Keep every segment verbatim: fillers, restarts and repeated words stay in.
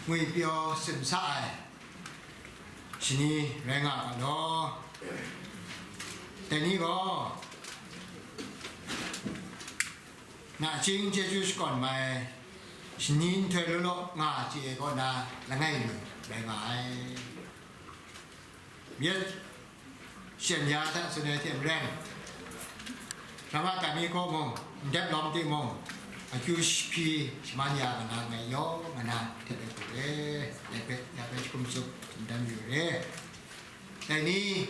Ngwipyaw tsun sa ai shani rai nga ga law. Dai ni gaw, nachying chyeju shakawn mai shani nhtoi law law nga chye ai kaw na langai mi rai nga ai. Myit sheng ya hta tsun ai hte maren, hkra ma dai mi kaw mung, ndep lawm timung, akyu hpyi shaman ya nga na ngai yawng nga na htet ai hku re, dai hpe ya bai shakum tsup tsun dan yu re. Dai ni,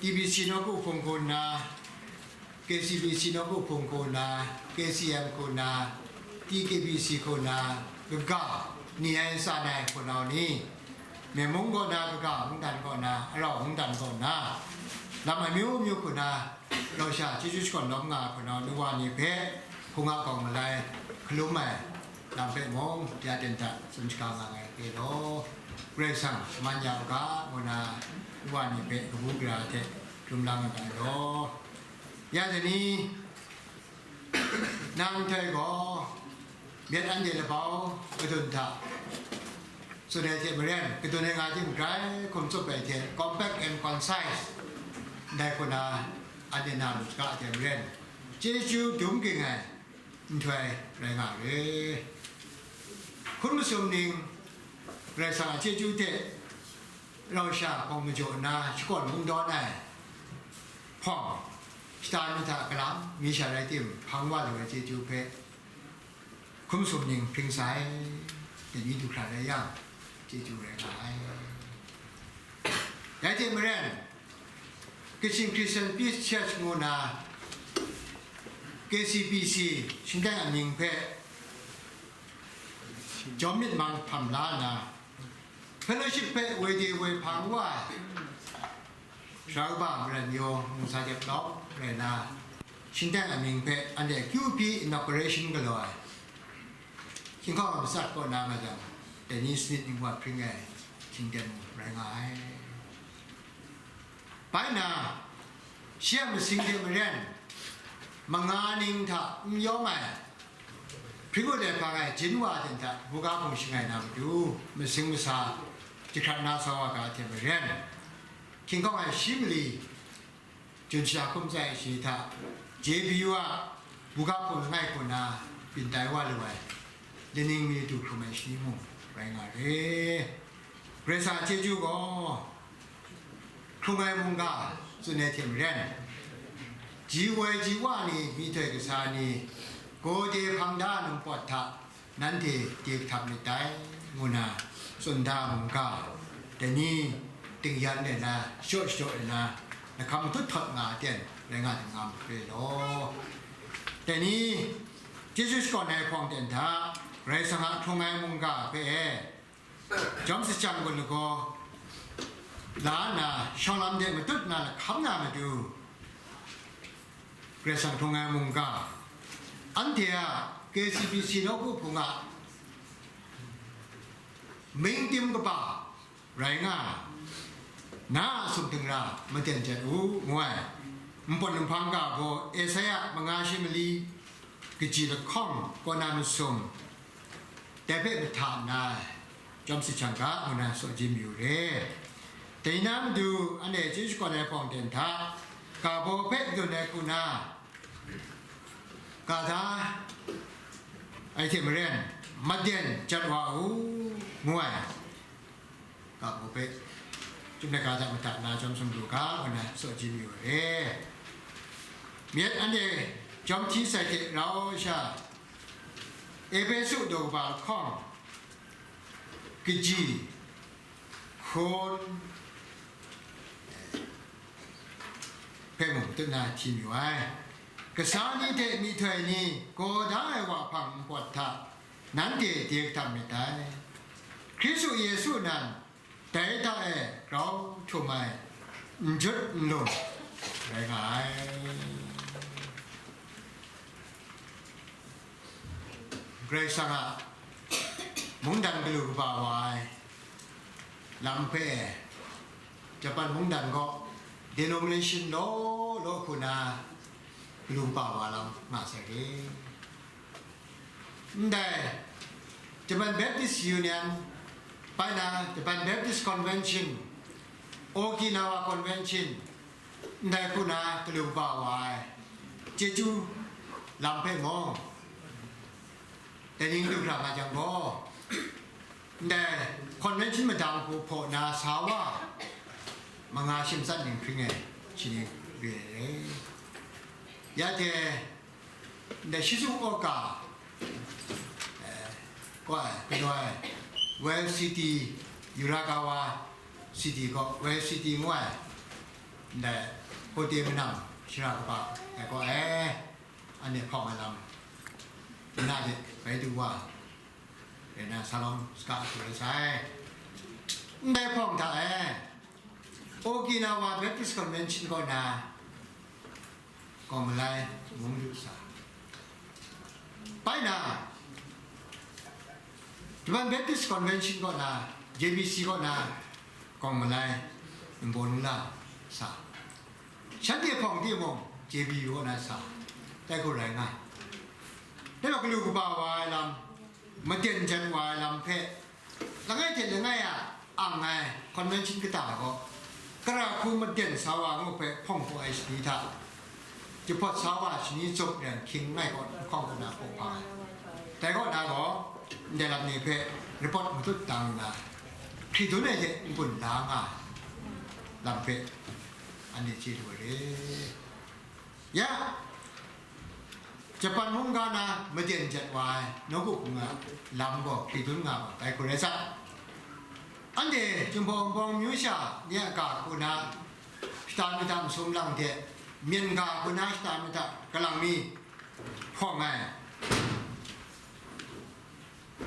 T B C nawku hpung hku nna, K C B C nawku hpung hku nna, K C M hku nna, T K B C hku nna, kaga ni ai tsan ai hpunau ni, Myen mung kaw na kaga, mungdan kaw na, arau mungdan kaw na, lam amyu myu hku na, rau sha chyeju shakawn lawm nga ai hpunau ni wa ni hpe, hpunga kawng malai hkalum ai lam hpe mung, ya ten hta tsun shaga nga ai hpe law, Karai Kasang shaman ya u ga, ngu na, ni wa ni hpe kabu gara hte dum lang nga ai law. Ya dai ni, nang nhtoi gaw, myit anhte labau kadun hta tsun ai hte maren, kadun ai nga tim grai hkum tsup ai hte, compact and concise, ndai hku na anhte na lu saga ai hte maren, chyeju dum ging ai nhtoi rai nga re. Hkun masum ning, Karai Kasang a chyeju hte rau sha hpawng majaw nna shakawn kungdawn ai hpawng, shata ni hta galam mi sha rai tim, hpang wa lu ai chyeju hpe hkun masum ning hpring sai, dai ni du hkra rai yang, chyeju rai nga ai. Dai hte maren, Kachin Christian Peace Church ngu na K C P C shingteng amying hpe jawm myit mang hkam la nna, fellowship hpe woi de woi hpang wa ai, Sara kaba Maran Yaw Mungsa Dep Lawm rai na, shingteng amying hpe anhte akyu hpyi inauguration galaw ai, hkying hkawng a matsat kaw na nga jang, dai ni sanit ning wa hpring ai shingteng rai nga ai. Bai na, shi a masing hte maren, manga ning hta n yawng ai, hpring ut ai hpang ai jin wa ten hta buga hpung shangai na matu, masing masa jahkrat na sa wa ga hte maren, hkying hkawng ai shi mali, Jun sha hkum tsai shi hta, J B U a buga hpung langai hku na byin tai wa lu ai, laning mi du hkrum ai shani mung rai nga re. Karai Kasang a chyeju gaw, hkrung ai mungga tsun ai hte maren, ji woi ji wa ni, myihtoi kasa ni, gaw de hpang da ai num pawt hta, nanhte de kahtap myit dai, ngu na tsun da ai mungga, dai ni, dingyan ai na, shachyaw shachyaw ai na, lahkam matut htawt nga ai ten, rai nga ai ngam re law. Dai ni, chyeju shakawn ai hpawng ten hta, Karai Kasang a hkrung ai mungga hpe e, jawm sachang gun lagaw la nna, shawng lam de matut na lahkam na matu, Karai Kasang hkrung ai mungga, anhte a K C B C nawku hpung a ming tim kaba rai nga, na a sumding ra maten jet u, ngu ai. Npawt nhpang ga gaw Esaia manga shi mali, kaji lahkawng kaw na masum, dai hpe mahta nna, jawm sachang ga, ngu na tsaw jin mayu re. Dai na matu, anhte chyeju shakawn ai hpawng ten hta, ga baw hpe kadun ai hku na, ga da ai hte maren, maden jat wa u, ngu ai. Ga baw hpe, chyum ai ga hta mahta nna jawm sumru ga, ngu na tsaw jin mayu re. Myit anhte jawm hti sai hte rau sha, Ehpesu daw kaba lahkawng, kaji, hkun hpe mung tut na hti mayu ai. Kasa ni hte myihtoi ni gaw da ai wa hpang npawt hta nanhte de kahtap myit dai. Hkristu Yesu nan dai hta e grau htum ai n jut n lung rai nga ai. Karai Kasang a mungdan galu kaba wa ai lam hpe, Japan mungdan gaw denomination law law hku na galu kaba wa lam nga sai re. Ndai Japan Baptist Union, bai na Japan Baptist Convention, Okinawa Convention, ndai hku na galu kaba wa ai chyeju lam hpe mung, dai ning du hkra nga jang gaw, ndai convention madang hku hpaw na sa wa manga shim tsat ning hpring ai shi ni re ai. Ya de, ndai Shizuoka, eh, kaw ai, kanu ai, Well City, Yuragawa City kaw, Well City ngu ai, ndai hotel manam shara kaba ai kaw ai, anhte hpawng ai lam, na de bai du wa, rai na, salawng saga hkru rai sai. Ndai hpawng hta e, Okinawa Baptist Convention kaw na, kawng malai mung lu sa. Bai na, Japan Baptist Convention kaw na, J B C kaw na, kawng malai nbaw nla sa. Shanhte hpawng timung, J B U kaw na sa. Dai hku rai nga. Dai galu kaba wa ai lam, maden jan wa ai lam hpe, langai hte langai a ang ai convention kata gaw, kara hku maden sa wa ngu hpe hpawng hpaw ai shani hta, jahpawt sa wa shani zup ren hkying ngai kaw, nhkawng kaw na hpaw hpa ai. Dai kaw na gaw, ndai lam ni hpe report matut dang nna, hkri dun ai hte n-gun la nga ai lam hpe, anhte chye lu ai re. Ya, Japan mungga na maden jat wa ai nawku hpung a lam gaw hkri dun nga ga, dai hku rai sa. Anhte Jinghpaw Wunpawng myu sha ni a ga hku na shata mada masum lang hte, myen ga hku na shata mada kalang mi hpawng ai.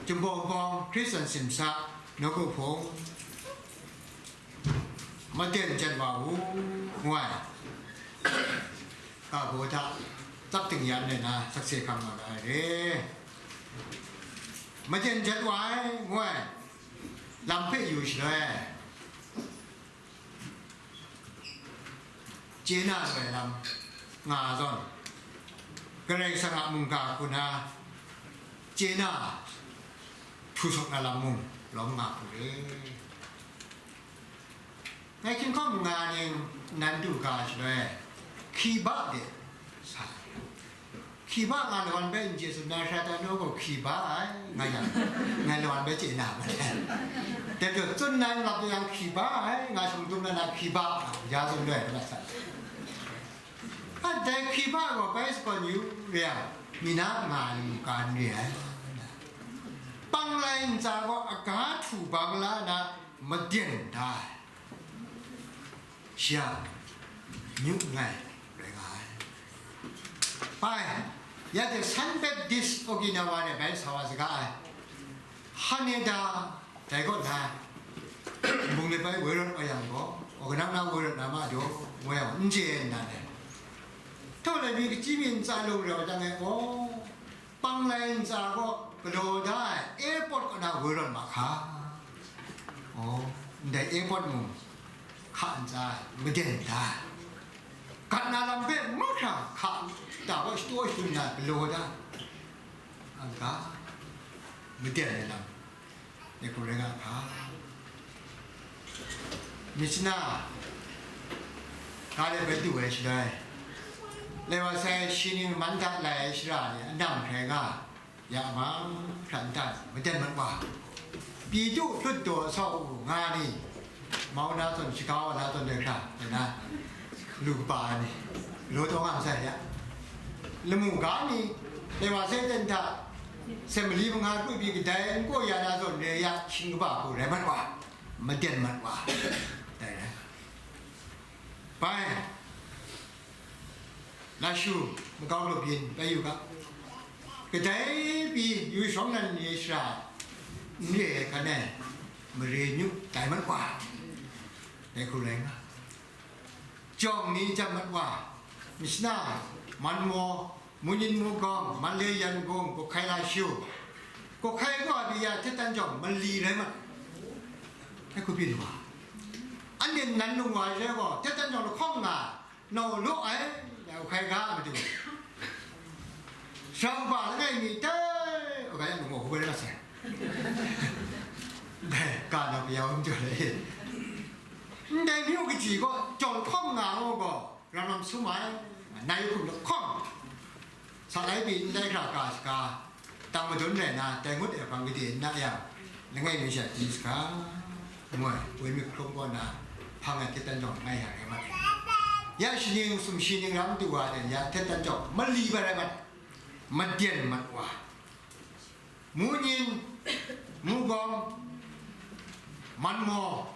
Jinghpaw Wunpawng Hkristan simsa nawku hpung, maden jan wa u, ngu ai ga baw hta tsap ting yan ai na sakse hkam nga ga ai re. Maden jan wa ai, ngu ai lam hpe yu shaloi, chye na ai lam nga zawn, Karai Kasang a mungga hku na chye na htu sawk na lam mung lawm nga hku re. Ngai hkying hkawm nga ning nan du ga shaloi, hkriba de sa. Hkriba nga lawan bai n chye tsun na, hkra ta nu gaw hkriba ai, nga yang, ngai lawan bai chye na ma le. Dai hte tsun na n lap yang hkriba ai, nga shawng dum na na hkriba, ya tsun doi na sa. A dai hkriba gaw bai sa gawn yu re yang, mi na nga ai mungga n re ai. Panglai ntsa gaw aga htu bang la na maden da ai. Shi a, nyu nngai rai nga ai. Bai, ya de San Baptist Okinawa de bai sa wa saga ai. Haneda, dai kaw na, nbung de bai woi rawt wa yang gaw, wa kanang na woi rawt na ma jaw, woi yang, n chye nna de. Htawt lai mi kachyi mi ntsa lung rau dang ai gaw, Panglai ntsa gaw galaw da ai airport kaw na woi rawt ma hka. Oh, ndai airport mung hka ntsa ai, maden da ai. Gat na lam hpe mahkra hka nta gaw shataw shadun na galaw da ai. Aga, maden ai lam. Dai hku rai nga hka. Myit shana, ga de bai du ai shaloi, lai wa sai shi ning man dat lai ai shara ni anam hkrai nga, ya ma, hkra nta madan mat wa, pyi du hpyut daw sa u nga ni, mau na zawn, shaga wa na zawn dai hkra, dai na, lu kaba ai ni, law taw nga masai ya. Lamu ga ni, dai wa sai ten hta, se mali manga kru pyi kadai n kaw ya na zawn re ya, shing kaba hku rai mat wa, maden mat wa, dai rai. Bai, Lashu, makau grup yin, bai yu ga. Kadai pyi yu shawng nan ni shara, n re ai hkan e, mare nyu, dai mat wa, dai hku rai nga. Jawng ni jan mat wa, myit shana, Manmaw, Munyin Mugawng, Manle Yangon, Kawhkai Lashu, Kawhkai kaw ai pyi ya htet dan jawng mali rai mat, dai hku byin wa. Anhte nan lung wa ai rai gaw, htet dan jawng lahkawng nga, nau law ai, dai Kawhkai ga a matu, shara kaba langai mi tai, wa ga yang lung wa hku bai rai mat sai. Dai, ka na pya um jaw le. Ndai myu kaji gaw, jawng hkawng nga ngu gaw, ram ram sum ai, nai hkum lahkawng, sa lai pyi ndai hkra ka saga, tang madun rai na, dai ngut e hpang gade n na yang, langai mi sha di saga, ngoi, woi myit hkrum kaw na, hpang ai htet dan jawng langai hta rai mat ai. Ya shi ning, sumshi ning ram du wa de, ya htet dan jawng mali bai rai mat, maden mat wa. Munyin, Mugawng, Manmaw,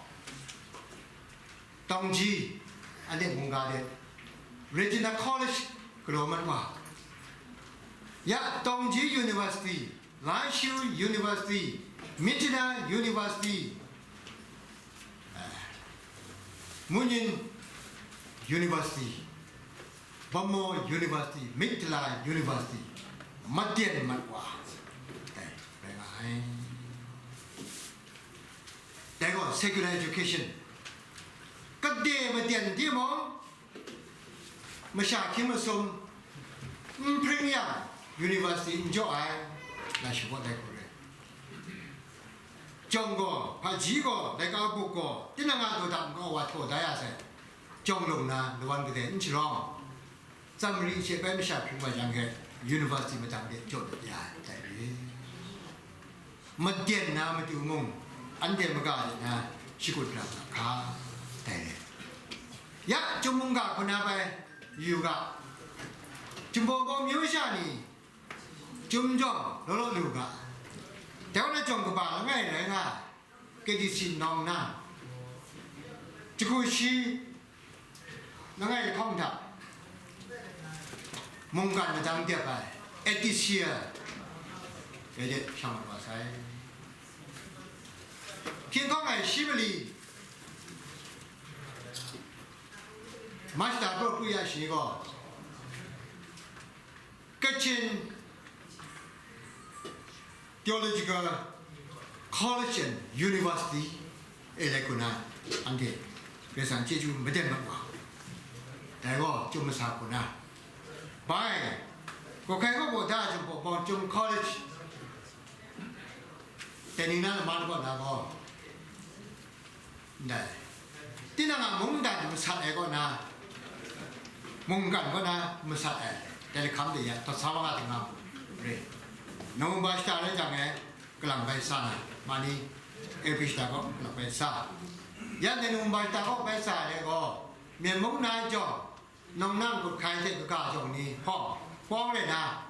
Tongji, anhte mungga de, Regina College galaw mat wa, ya Tongji University, Lanshu University, Myitkyina University, eh, Munyin University, Bhamo University, Myitkyina University, maden mat wa, eh, rai nga ai. Dai gaw secular education. Kade maden timung, masha hkying masum n hpring yang, university n jaw ai, na shabaw dai hku rai. Jawng gaw, hpaji gaw, laika buk gaw, tinang a dawda n-gaw wa htaw da ya sai, jawng lung na lawan kadai n sharawng, Tsamri she bai masha hpring wa yang he, university madang de jaw dat ya ai, dai re. Maden na matu mung, anhte maga de na shakut ra nga hka, dai re. Ya, Chyum mungga hku na bai yu ga, Chyum baw baw myu sha ni, Chyum jawng law law lu ga, dai wa na jawng kaba langai rai nga, K D C nawng na, Jahku shi langai lahkawng hta, mungkan madang dep ai, A T C A, dai de shang mat wa sai. Hkying hkawng ai shi mali, Mashta Praw Kru Ya Shi gaw, Kachin Theological College and University e lai hku na, anhte Karai Kasang chyeju maden mat wa, dai gaw Chyum masa hku na. Bai, Kawhkai kaw baw da Chyum baw bawng Chyum College, dai ning na lama kaw na gaw, ndai, tinang a mungdan masat ai kaw na, mungkan kaw na masat ai, dai lahkam de ya, taw sa wa nga hte nga mu, re. Nang mungba shata rai jang e, kalang bai sa na, ma ni, L P shata kaw kalang bai sa. Ya dai nang mungba shata kaw bai sa ai gaw, Myen mung na jawng, Nawng nang kut hkai hte kaga jawng ni hpawng, hpawng rai na,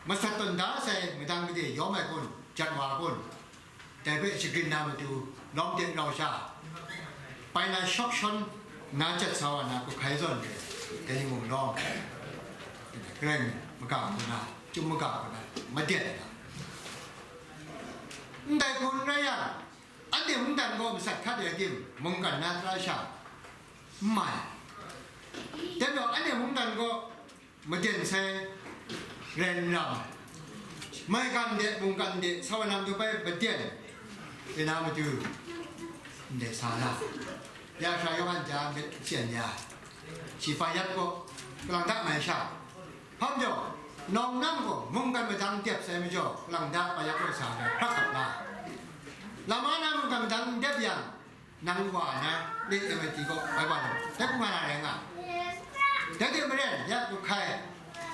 masat tawn da sai madang gade yawm ai kun, jat wa kun, dai hpe shagrin na matu, lawm de rau sha, pai na shawk shawn na jat sa wa na kut hkai zawn re, dai ni mung lawm, Karai maga hku na, Chyum maga hku na, maden ai ga. Ndai hku n rai yang, anhte mungdan gaw masat hkat ai tim, mungkan na tara sha, n mai. Dai majaw, anhte mungdan gaw maden sai rai n ra ai. Maigan de, mungkan de, sawan lam du bai maden, de na matu, ndai sa la. Ya sha Yawhan ja myit hpyen ya, shi pa yat gaw, kalang da mai sha. Hpa majaw, nawng nang gaw mungkan madang dep sai majaw, kalang da pa yat gaw sa ai, hkrak hkap la. Lama na mungkan madang dep yang, nang wa na, lit M I T gaw bai wa na, dai hku nga na rai nga. Dai hte maren, ya kut hkai,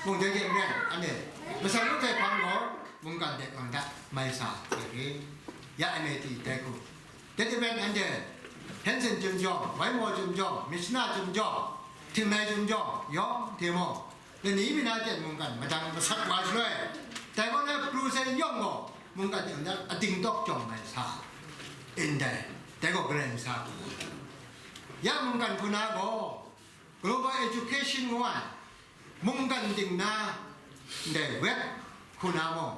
mung dai hte maren, anhte masat lu ai hpang gaw, mungkan de kalang da mai sa ai re. Ya M I T dai hku. Dai hte maren anhte, Hanson Chyum jawng, Waimaw Chyum jawng, Myitkyina Chyum jawng, Htingnai Chyum jawng, yawng hte mung, lani mi na ten mungkan madang masat wa shaloi, dai gaw na pru sai yawng gaw, mungkan de mungdan ating tawk jawng mai sa, ndai, dai gaw Karai masa hku. Ya mungkan hku na gaw, global education ngu ai, mungkan ting na, ndai web hku na mung,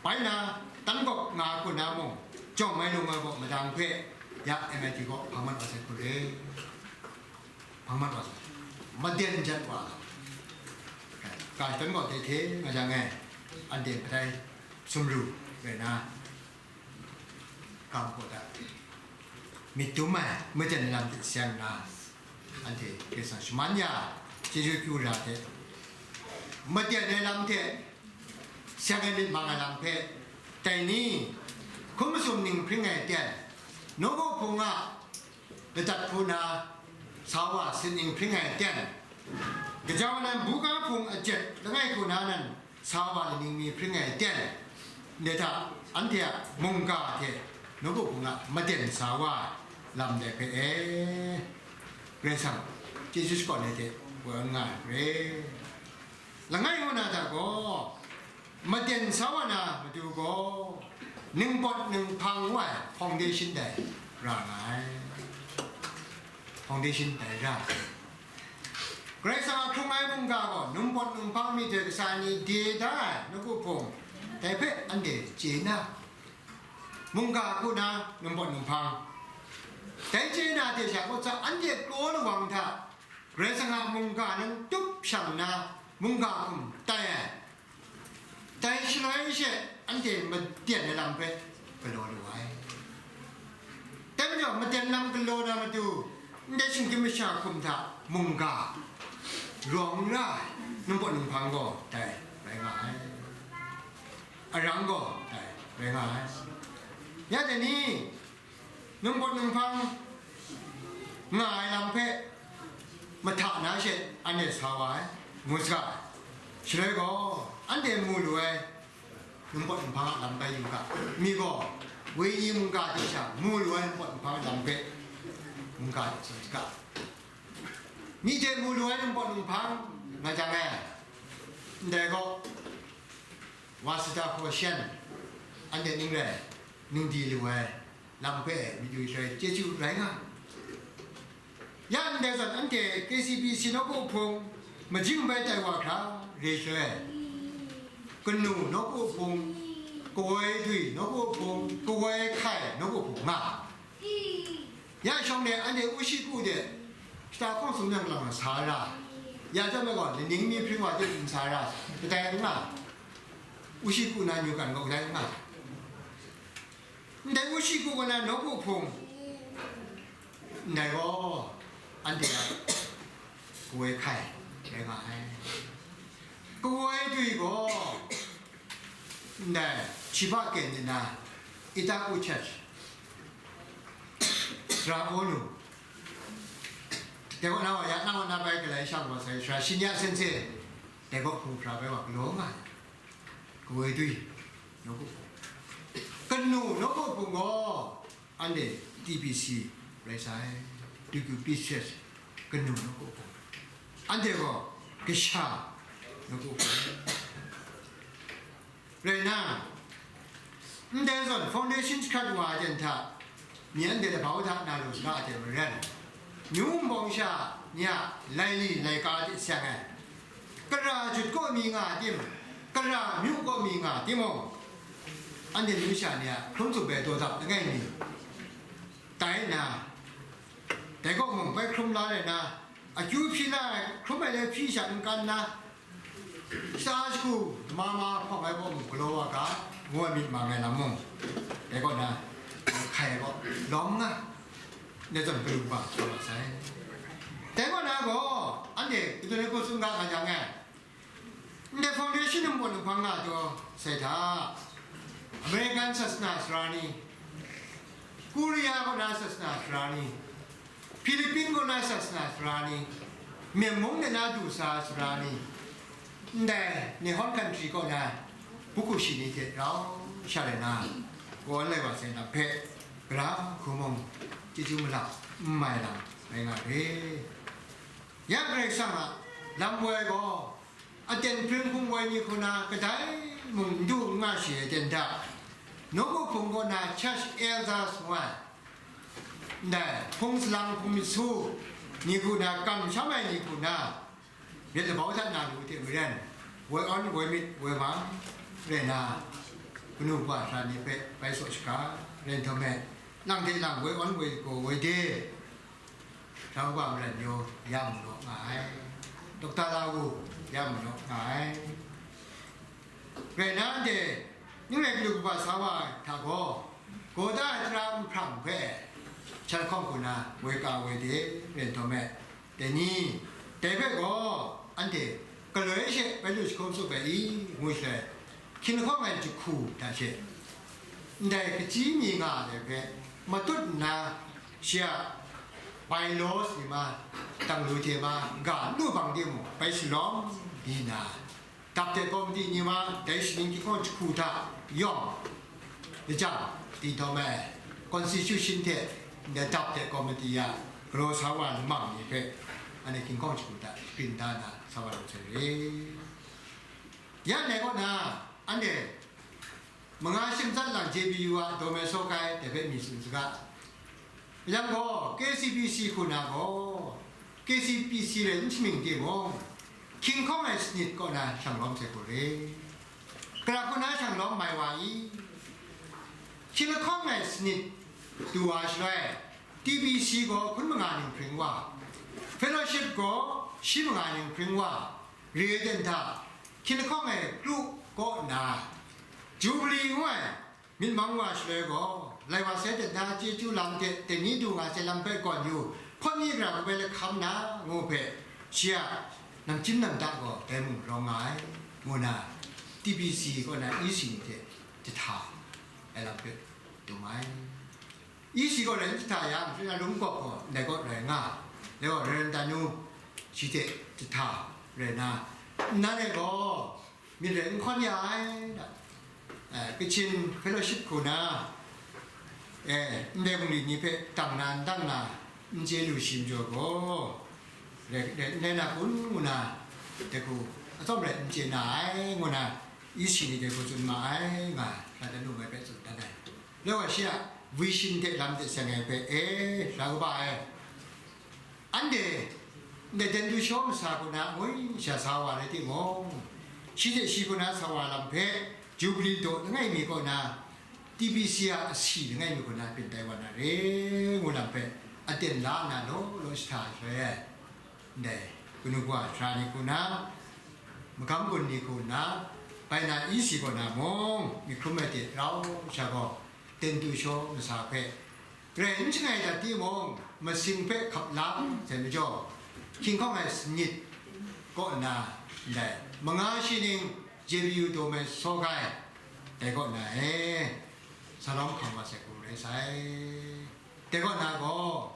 bai na, tan gawk nga hku na mung, jawng mai lung ai gaw madang hpe, ya M I T gaw hpang mat wa sai hku re. Hpang mat wa sai. Maden jat wa. Ka shadawn gaw dai hte nga jang e, anhte kadai sumru rai na, ga majaw da, myit dum ai, maden lam hte seng nna, anhte Karai Kasang shaman ya, chyeju kyu ra hte, maden ai lam hte seng ai myit mang ai lam hpe, Dai ni, hkum masum ning hpring ai ten, nawku hpung a ladat hku na sa wa sit ning hpring ai ten, gajau nan buga hpung ajet langai hku na nan sa wa laning mi hpring ai ten, ndai hta anhte a mungga hte nawku hpung a maden sa wa lam dai hpe e, Karai Kasang chyeju shakawn ai hte woi nga ai hpe. Langai ngu na hta gaw, maden sa wa na matu gaw, ningpawt ninghpang ngu ai foundation dai ra nga ai. Foundation dai ra. Karai Kasang a hkrung ai mungga gaw, ningpawt ninghpang myit ai kasa ni de da ai nawku hpung, dai hpe anhte chye na, mungga hku na ningpawt ninghpang, dai chye na hte sha, kawt sa anhte kraw lawang hta, Karai Kasang a mungga nan tup shang nna, mungga hkum tai ai. Dai shaloi she, anhte maden ai lam hpe galaw lu ai. Dai majaw, maden lam galaw na matu, ndai shinggyim masha hkum hta mungga rawng ra ai, ningpawt ninghpang gaw dai rai nga ai. Arang gaw dai rai nga ai. Ya dai ni, ningpawt ninghpang nga ai lam hpe mahta na she anhte sa wa ai, ngu saga ai. Shaloi gaw, anhte mu lu ai ningpawt ninghpang a lam bai yu ga, mi gaw, wenyi mungga hte sha mu lu ai ningpawt ninghpang a lam hpe mungga hte tsun saga, mi hte mu lu ai ningpawt ninghpang nga jang e, ndai gaw, Wasita hkaw shan, anhte ning rai, ning di lu ai lam hpe myit yu shaloi chyeju rai nga. Ya ndai zawn, anhte K C B C nawku hpung majing bai tai wa hkra re shaloi, kanu nawku hpung, kawoi dwi nawku hpung, kawoi hkai nawku hpung nga. Ya shawng de, anhte Ushiku de shata hkawng sumnang lang sa ra, ya chyawm ai gaw, laning mi hpring wa de n sa ra, kadai n nga, Ushiku na Nyugan gaw kadai n nga, ndai Ushiku kaw na nawku hpung, ndai gaw anhte a kawoi hkai rai nga ai. Kawoi dwi gaw, ndai Chiba Ken de na Itaku Church, Sara Onu, dai kaw na wa ya, na wa na bai galai shang wa sai, Sara Shinya Sensei, dai kaw hpung hpra bai wa galaw nga ai. Kawoi dwi nawku hpung, kanu nawku hpung gaw, anhte T B C rai sai, T Q P Church, kanu nawku hpung, anhte gaw kasha nawku hpung. Rai nna, ndai zawn foundation jahkrat wa ai ten hta, myi anhte lahpau hta na lu saga ai hte maren, myu nbawng sha ni a laili laika hte seng ai, kara jut kaw mi nga tim, kara myu kaw mi nga timung, anhte myu sha ni a hkrum tsup ai daw dap langai mi tai nna, dai kaw mung bai hkrum la ai na, akyu hpyi la ai, hkrum ai le hpyi sha n kan na, shata shagu ma ma hpawng ai kaw mung galaw wa ga, ngu ai myit mang ai lam mung, dai kaw na, hkai ai kaw lawm nga, ndai zawn galu wa sa wa sai. Dai kaw na gaw, anhte kadun ai hku tsun ga nga jang e, ndai foundation ningpawt ninghpang nga taw sai hta, American sasana sara ni, Korea kaw na sasana sara ni, Philippine kaw na sasana sara ni, Myen mung de na du sa sara ni, ndai Nihon country kaw na buku shi ni hte rau sha rai na, kaw lai wa sai lam hpe, gara hku mung chyeju malap n mai lam rai nga re. Ya Karai Kasang a lam woi gaw, aten hpring hpung woi ni hku na kadai mung n du n nga shi ai ten hta, nawku hpung kaw na church elders ngu ai, ndai hpung salang hpung myit su ni hku na, kamsham ai ni hku na, myit labau hta na lu hte maren, woi awn, woi myit, woi mang rai na, kanu kaba hta ni hpe bai saw shaga, rai nhtawm e, lang hte lang woi awn, woi gaw, woi de, Hkra Uba Maran Yaw ya mu law nga ai, Dokta Lawu ya mu law nga ai. Rai nna, anhte ning rai galu kaba sa wa ai hta gaw, gaw da ai tara nhprang hpe, shan hkawng hku na woi ka woi de rai nhtawm e, dai ni, dai hpe gaw anhte galoi she bai lu jahkum tsup ai i, ngu shaloi, hkying lahkawng ai jahku hta she, ndai kachyi mi nga ai hpe matut nna, shi a bylaws ni ma, tanglu hte ma, ga nu bang de mung, bai shalawm di na, dap de komiti ni ma, dai shaning hkying hkawng jahku hta yawng, lajang di htawm ai, constitution hte ndai dap de komiti a galaw sa wa lamang ni hpe, anhte hkying hkawng jahku hta shagrin da na sa wa lu sai re. Ya ndai kaw na, anhte manga shing tsat lang J B U a daw mai saw kai dai hpe mi tsun saga. Yang gaw, K C P C hku na gaw, K C P C rai n shamying timung, hkying hkawng ai sanit kaw na shang lawm sai hku re. Gara hku na shang lawm mai wa i? Hkying lahkawng ai sanit du wa shaloi, T B C gaw hkun manga ning hpring wa, fellowship gaw shi manga ning hpring wa, re ai ten hta, hkying lahkawng ai kru kaw na, Jubilee ngu ai myit mang wa shaloi gaw, lai wa sai ten hta, chyeju lam hte dai ni du nga sai lam hpe gawn yu, hpawt ni gara kabai lahkam na, ngu hpe, shi a namchyim namda gaw dai mung rawng nga ai, ngu na, T B C kaw na E C ni hte jahta ai lam hpe dum ai. E C kaw rai n jahta yang, shi na lung kawp gaw ndai kaw rai nga, dai gaw rai ran dan u, shi hte jahta rai na, nnan e gaw myit rai n hkawn ya ai, da, eh, Kachin Fellowship hku na, eh, ndai bungli ni hpe dang na, n dang na, n chye lu shi majaw gaw, rai, rai, rai na kun ngu na, dai hku atsawm rai n chye na ai, ngu na, E C ni dai hku tsun ma ai, nga, sha dan lu mai hpe tsun dan ai. Rai wa shi a vision hte lam hte seng ai hpe, e, sha kaba e, anhte ndai ten du shaw masa hku na ngoi sha sa wa rai timung, shi hte shi hku na sa wa lam hpe, Jubilee daw langai mi kaw na, T B C a asi langai mi kaw na byin tai wa na re, ngu lam hpe, aten la nna law law jahta shaloi ai, ndai kanu kawa sara ni hku na, magam gun ni hku na, bai na E C kaw na mung, myit hkrum ai hte rau sha gaw, ten du shaw masa hpe, rai n shangai dat timung, masing hpe hkap la sai majaw, hkying hkawng ai sanit kaw na, ndai manga shi ning J B U daw mai saw kai, dai kaw na e, sa lawm hkam wa sai hku rai sai. Dai kaw na gaw,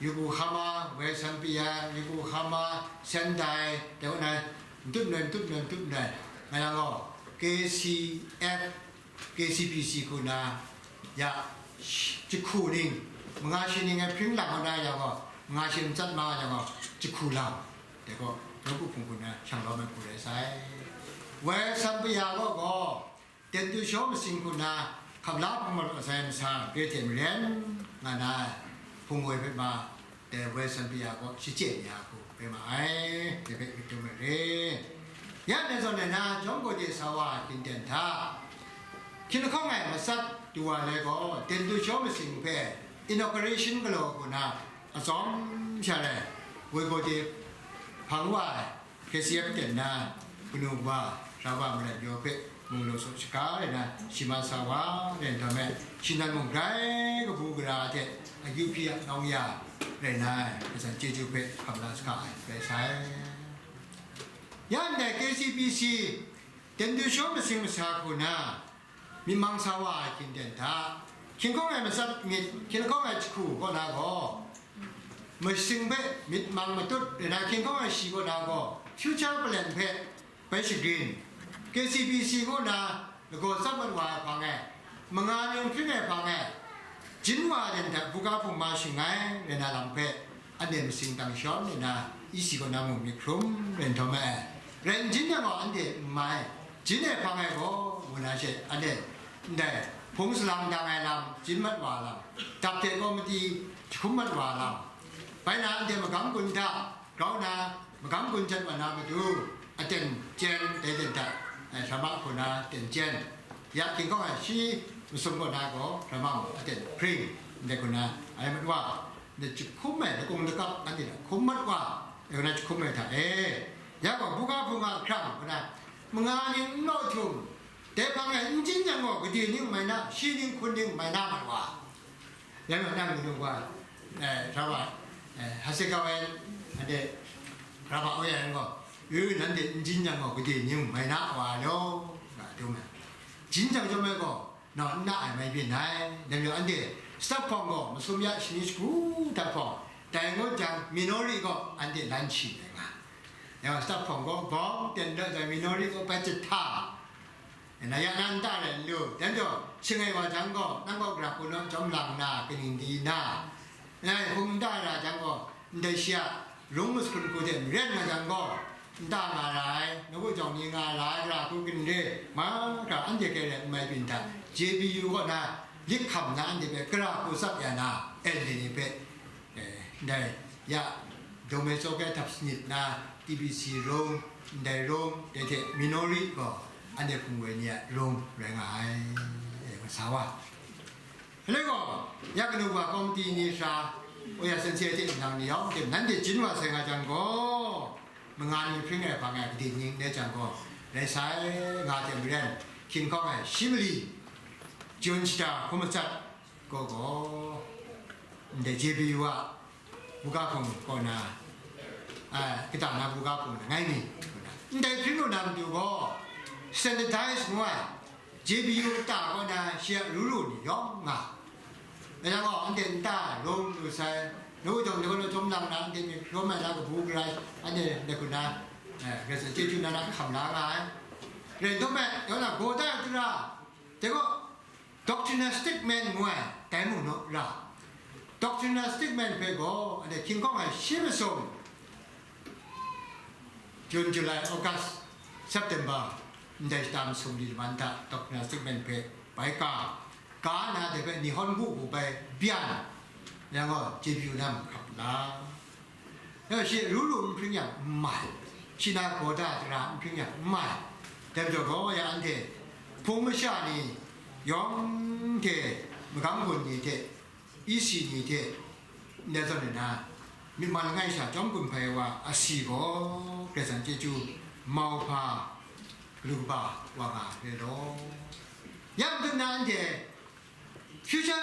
Yokohama, West Hambaya, Yokohama, Sendai, dai kaw na, ntut nai, ntut nai, ntut nai, nga yang gaw, K C F, K C P C hku na, ya, jahku ning, manga shi ning ai hpring lang kaw na yang gaw, manga shi ning tsat ma yang gaw, jahku lang, dai gaw, nawku hpung hku na, shang lawm ai hku rai sai. West Hambaya kaw gaw, ten du shaw masing hku na, hkap la hpang malu asai masa, gre hte maren nga na, hpung woi hpe ma, dai West Hambaya kaw shachyen ya hku rai ma ai, dai hpe myit dum ai re. Ya ndai zawn ai na, Jawm Gaw de sa wa hkying ten hta, hkying lahkawng ai matsat du wa ai gaw, ten du shaw masing hpe inauguration galaw hku na, atsawm sha rai, woi gaw de hpang wa ai, K C F ten na, kanu wa, sara wa malat yaw hpe, mung law saw shaga rai na, shi ma sa wa rai nhtawm e, shi nan mung grai kabu gara hte, akyu hpyi a nawng ya rai na, hkrai san chyeju hpe hkam la saga ai, rai sai. Ya ndai K C P C, ten du shaw masing masa hku na, myit mang sa wa ai hkying ten hta, hkying hkawng ai matsat myit, hkying hkawng ai jahku kaw na gaw, masing hpe myit mang matut rai na, hkying hkawng ai shi kaw na gaw, future plan hpe bai shagrin, K C P C kaw na lagaw tsap mat wa ai hpang e, manga ning hpring ai hpang e, jin wa ai ten hta buga hpung ma shangai rai na lam hpe, anhte masing tang shawng nna, E C kaw na mung myit hkrum rai nhtawm e, rai n jin yang gaw anhte n mai, jin e hpang e gaw, ngu na she, anhte ndai hpung salang dang ai lam, jin mat wa lam, dap hte komiti jahkum mat wa lam, bai na anhte magam gun hta grau na, magam gun jan wa na matu, aten jen, dai ten hta, eh, sara ma hku na ten jen, ya hkying hkawng ai shi masum kaw na gaw, sara ma mung aten hpring, ndai hku na, ai mat wa, ndai jahkum ai, lakung lakap anhte hta hkum mat wa, dai hku na jahkum ai hta e, ya gaw buga hpung a hkrang hku na, manga ning n law htum, dai hpang e n jin yang gaw, gade ning n mai na, shi ning hkun ning n mai na mat wa. Yang gaw nang madu wa, eh, sara wa, eh, Hasekawai, anhte, sara wa, o yang gaw, yu, nanhte n jin yang gaw, gade ning n mai na wa law, nga dum ai. Jin jang chyawm ai gaw, naw n na ai mai byin ai. Dai majaw anhte Stap Hpawng gaw masum ya shani shagu hta hpawng, dai ngut jang Minori gaw anhte lan shi ai nga. Yawng Stap Hpawng gaw bawng ten daw jang Minori gaw bai jahta. Na ya na nta rai n lu, dai majaw, shangai wa jang gaw, nang gaw gara hku naw jawm lang na, kaning di na, ngai hpung nta ra jang gaw, ndai shi a rung masakun hku hte maren nga jang gaw, nta nga ra ai, nawku jawng ni nga ra ai, gara hku grin re, mahkra anhte hkrai rai n mai byin hta, J B U kaw na, lik hkam na anhte hpe gara hku tsap ya na, elderly ni hpe, Eh, ndai, ya, Dome Tsoke htap sanit na, T B C rung, ndai rung, dai hte Minori gaw, anhte hpung woi ni a rung rai nga ai, eh, masa wa. Hale gaw, ya kanu wa komiti ni sha, oya sensei hte nang ni yawng hte nanhte jin wa sai nga jang gaw, manga ni hpring ai hpang ai kadin ning ne jang gaw, rai sai nga hte maren, hkying hkawng ai shi mali, Jun shata hkrum matsat, gaw gaw, ndai J B U a buga hpung kaw na, a, kata na buga hpung na ngai mi, ndai hpring lu na matu gaw, sanitize ngu ai, J B U kata kaw na shi a ru ru ni yawng nga. Dai yang gaw, anhte nta rawng lu sai, nu jawng ni gaw na jawm lang na, anhte myit rawm ai na kabu gara, anhte dai hku na, eh, Karai Kasang chyeju na na hkam la nga ai. Rai nhtawm me, yawng na gaw da ai tara, dai gaw, Doctrinal statement ngu ai, dai mung naw ra. Doctrinal statement hpe gaw, anhte hkying hkawng ai shi masum, June, July, August, September, ndai shata masum li laman hta doctrinal statement hpe bai ka, ka na dai hpe Nihonbu hku bai byan, yang gaw, J B U na mahkap la. Nang shi ru ru n hpring yang n mai, shi na gaw da tara n hpring yang n mai. Dai majaw gaw, ya anhte hpung masha ni yawng hte, magam gun ni hte, E C ni hte, ndai zawn ni na, myit ma langai sha chyawm gun hpai wa asi gaw, Karai Kasang chyeju, mauhpa, galu kaba wa nga re law. Ya madat na anhte, Future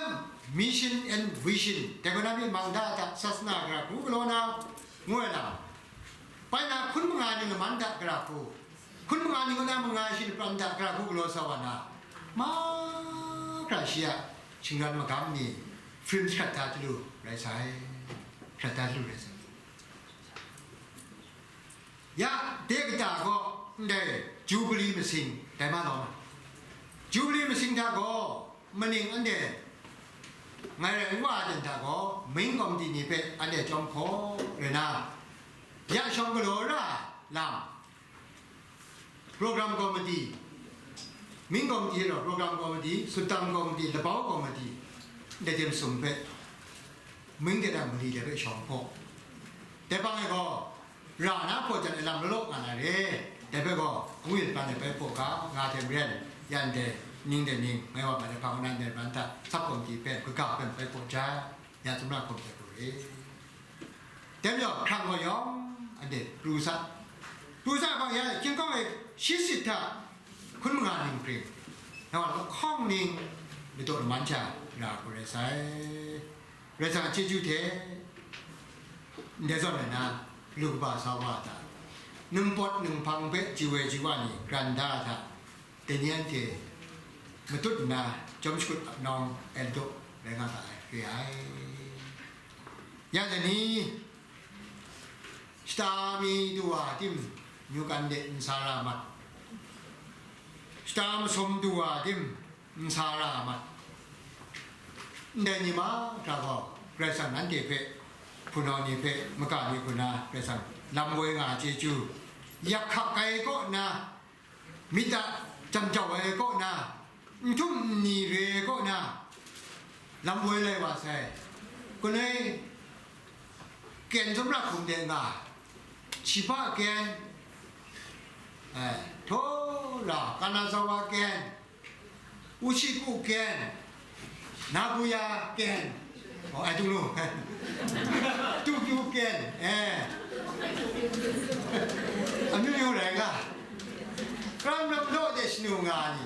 Mission and Vision, dai gaw na myit ma nta hta sasana gara hku galaw na, ngu ai lam. Bai na hkun manga ni laman hta gara hku, hkun manga ni kaw na manga shi lapran hta gara hku galaw sa wa na, mahkra shi a shingran magam ni, hprim jahkrat hta chyalu rai sai, jahkrat hta chyalu rai sai. Ya, de kata gaw, ndai Jubili masing, dai ma law ma. Jubili masing hta gaw, maning anhte ngai rai n wa ai ten hta gaw, Ming Komiti ni hpe anhte chyawm hkaw re na, ya shawng galaw ra lam, Program Committee, Ming Komiti rau Program Committee, Sutdang Komiti, Labau Komiti, ndai hte masum hpe, Ming de dang mali de hpe shawng hkaw. Dai hpang e gaw, ra na hpaw jan ai lam law law nga na re. Dai hpe gaw, angu yin hpan e bai hpaw ga, nga hte maren, yan de, ning de ning, ngai wa ma de hpang nan de ran hta, sub committee hpe, kaga hpe bai hpaw jai, ya tsumra hkum hte hku re. Dai majaw, hkrang gaw yawng, anhte pru sa. Pru sa hpang ya, hkying hkawng e shi sit hta, hkun manga ning hpring, nang wa lahkawng ning, ladaw laman sha, ra hku rai sai. Karai Kasang a chyeju hte, ndai zawn ai na, lu kaba sa wa hta, ningpawt ninghpang hpe ji woi ji wa ni, kran da hta, dai ni anhte matut nna, jawm shakut ap nawng ai ladaw rai nga ga ai, re ai. Ya dai ni, shata mi du wa tim, myu kan de n sa ra mat, shata masum du wa tim, n sa ra mat. Ndai ni mahkra gaw, Karai Kasang nanhte hpe, hpunau ni hpe, maka ni hku na, Karai Kasang lam woi nga ai chyeju, yak hkak ai kaw na, myit a jam jau ai kaw na, n htum n ni re ai kaw na, lam woi lai wa sai. Kunai Ken tsawmra hkum de nga, Shiba Ken, eh, Tora, Kanazawa Ken, Uchiku Ken, Nagoya Ken, oh, I don't know. Tukyu Ken, eh. Amyu myu rai nga. Ram ram law de shanu nga ni,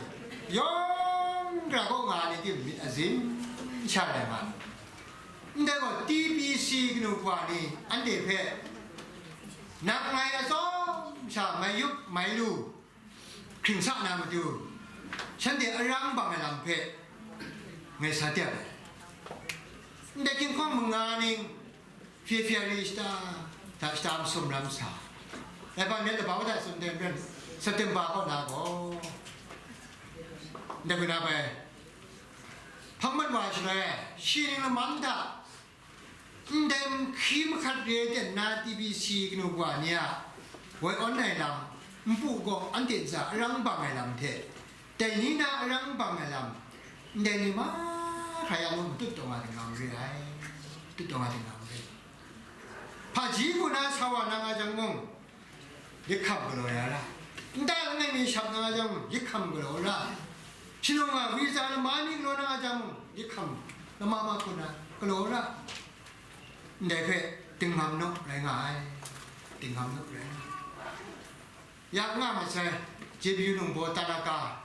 yawng gara kaw nga ni tim myit azin sha rai nga. Ndai gaw T B C kanu hkwa ni anhte hpe, nang ngai atsawm sha mai yup mai lu, hkring sa na matu, shanhte arang bang ai lam hpe ngai sa tep ai. Ndai hkinghkawng manga ning, February shata, hta shata masum ram sa. Dai hpang de laba wa da tsun teng ren, September kaw na gaw, ndai hpung na bai, hpang mat wa shaloi, shi ning laman hta, ndai hkri mahkat re ai ten na T B C kanu wa ni a woi awn ai lam, npu gaw anhte ntsa arang bang ai lam hte, dai ni na arang bang ai lam, ndai ni mahkra yang mung matut taw nga ai nga mare ai, matut taw nga ai nga mare. Hpaji hku na sa wa na nga jang mung, yahkam galaw ya ra. Nta langai mi shap na nga jang mung, yahkam galaw ra. Shanung a visa lama ni galaw na nga jang mung, yahkam lama ma hku na galaw ra. Ndai hpe, dingham naw rai nga ai, dingham naw rai nga ai. Ya nga masai, J B U nungbaw Tanaka,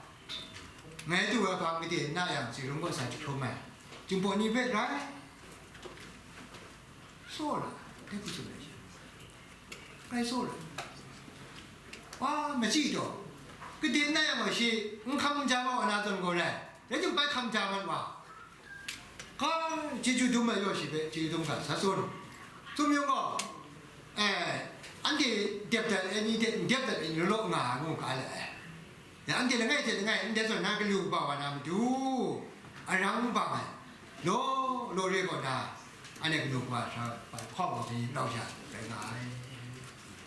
ngai du ai hpang gade na yang, Tsingrung kaw sa jahkrum ai, Jinghpaw ni hpe rai, tsaw la, dai hku tsun ai she, rai tsaw la. Wa, machyi taw, gade na yang gaw shi n hkam ja ma wa na zawn gaw rai, rai timung bai hkam ja mat wa. Ka, chyeju dum ai yaw shi hpe chyeju dum ga sa tsun. Tsun myit gaw, eh, anhte dep dat ai ni hte n dep dat ai ni law law nga ai ngu ga ai. Ya, anhte langai hte langai, ndai zawn na galu kaba wa na matu, arang bang ai, law law re kaw na, anhte galu kaba sa, hkawng gaw ni rau sha rai nga ai,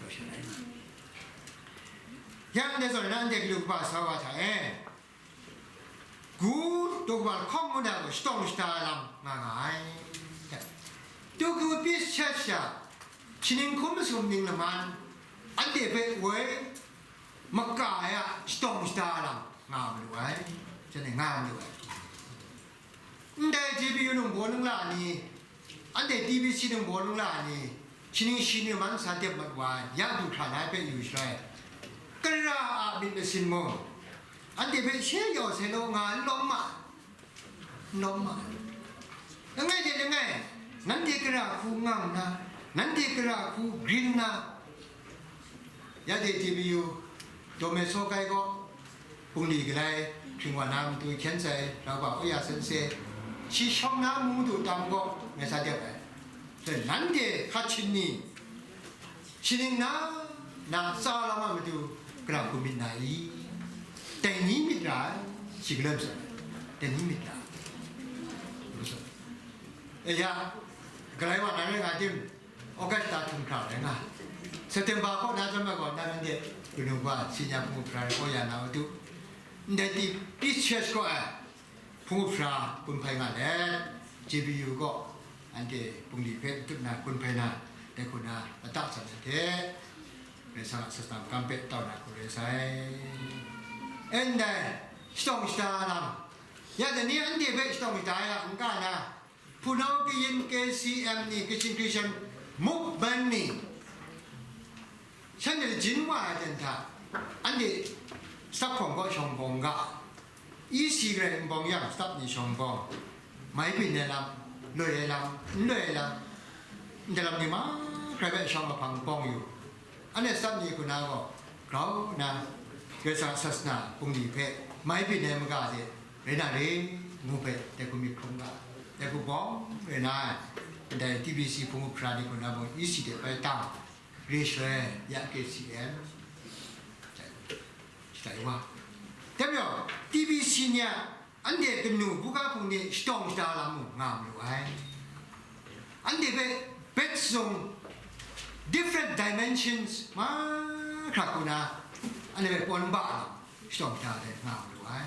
rau sha rai nga ai. Ya, ndai zawn na anhte galu kaba sa wa hta e, gu daw kaba lahkawng ngu na gaw shatawng shada lam nga nga ai. Daw kaba pyi sat sha, shaning hkum masum ning laman, anhte hpe woi maka ai a shatawng shada lam nga malu ai, shanhte nga malu ai. Ndai J B U nungbaw ningla ni, anhte T B C nungbaw ningla ni, shaning shi ni man sa dep mat wa ai, ya du hkra na ai hpe yu shaloi, kara a myit masin mung, anhte hpe she yaw sai law nga n lawm ma, n lawm ma. Langai hte langai, nanhte kara hku ngam nna, nanhte kara hku grin nna, ya de T B U, Daw Met Saw Kai gaw, Bungli Galai, hpring wa na matu hkyen sai, rau ba Oya Sen Se, shi shawng na mu matu tam gaw, ngai sa dep ai. Dai nanhte hkat shin ni, shaning na, na tsa lam a matu, gara hku myit na i? Dai ni myit ra ai, shi galoi matsat, dai ni myit ra ai. E ya, galai wa na rai nga tim, August hta htum hkra rai nga. September kaw na chyawm ai gaw, na nanhte kanu wa, senior hpung hpra rai kau ya na matu, ndai T B C Church kaw ai hpung hpra kun hpai nga let, J B U kaw anhte Bungli hpe n tup na kun hpai na, dai hku na lata tsan ai hte, Karai Kasang a sasana makam hpe tau na hku rai sai. E ndai, shatawng shada lam, ya dai ni anhte hpe shatawng shada ya n ga na, Hpunau kayin K C M ni, Kachin Christian Movement ni, shanhte jin wa ai ten hta, anhte stap hkawng kaw shawng bawng ga, E C garai n bawng yang, stap ni shawng bawng, mai byin ai lam, loi ai lam, n loi ai lam, ndai lam ni mahkra hpe shawng lahpang bawng yu. Anhte stap ni hku na gaw, grau nna, Karai Kasang a sasana bungli hpe mai byin ai maga de rai na re, ngu hpe, dai hku myit hkrum ga, dai hku bawng rai na ai, ndai T B C hpung hpra ni hku na mung, E C de bai tang, re shaloi, ya K C M, shatai wa. Dai majaw, T B C ni a, anhte kanu buga hpung ni shatawng shada lam mung nga malu ai. Anhte hpe bet sung, different dimensions mahkra hku na, anhte hpe pawn ba lam shatawng shada ai nga malu ai.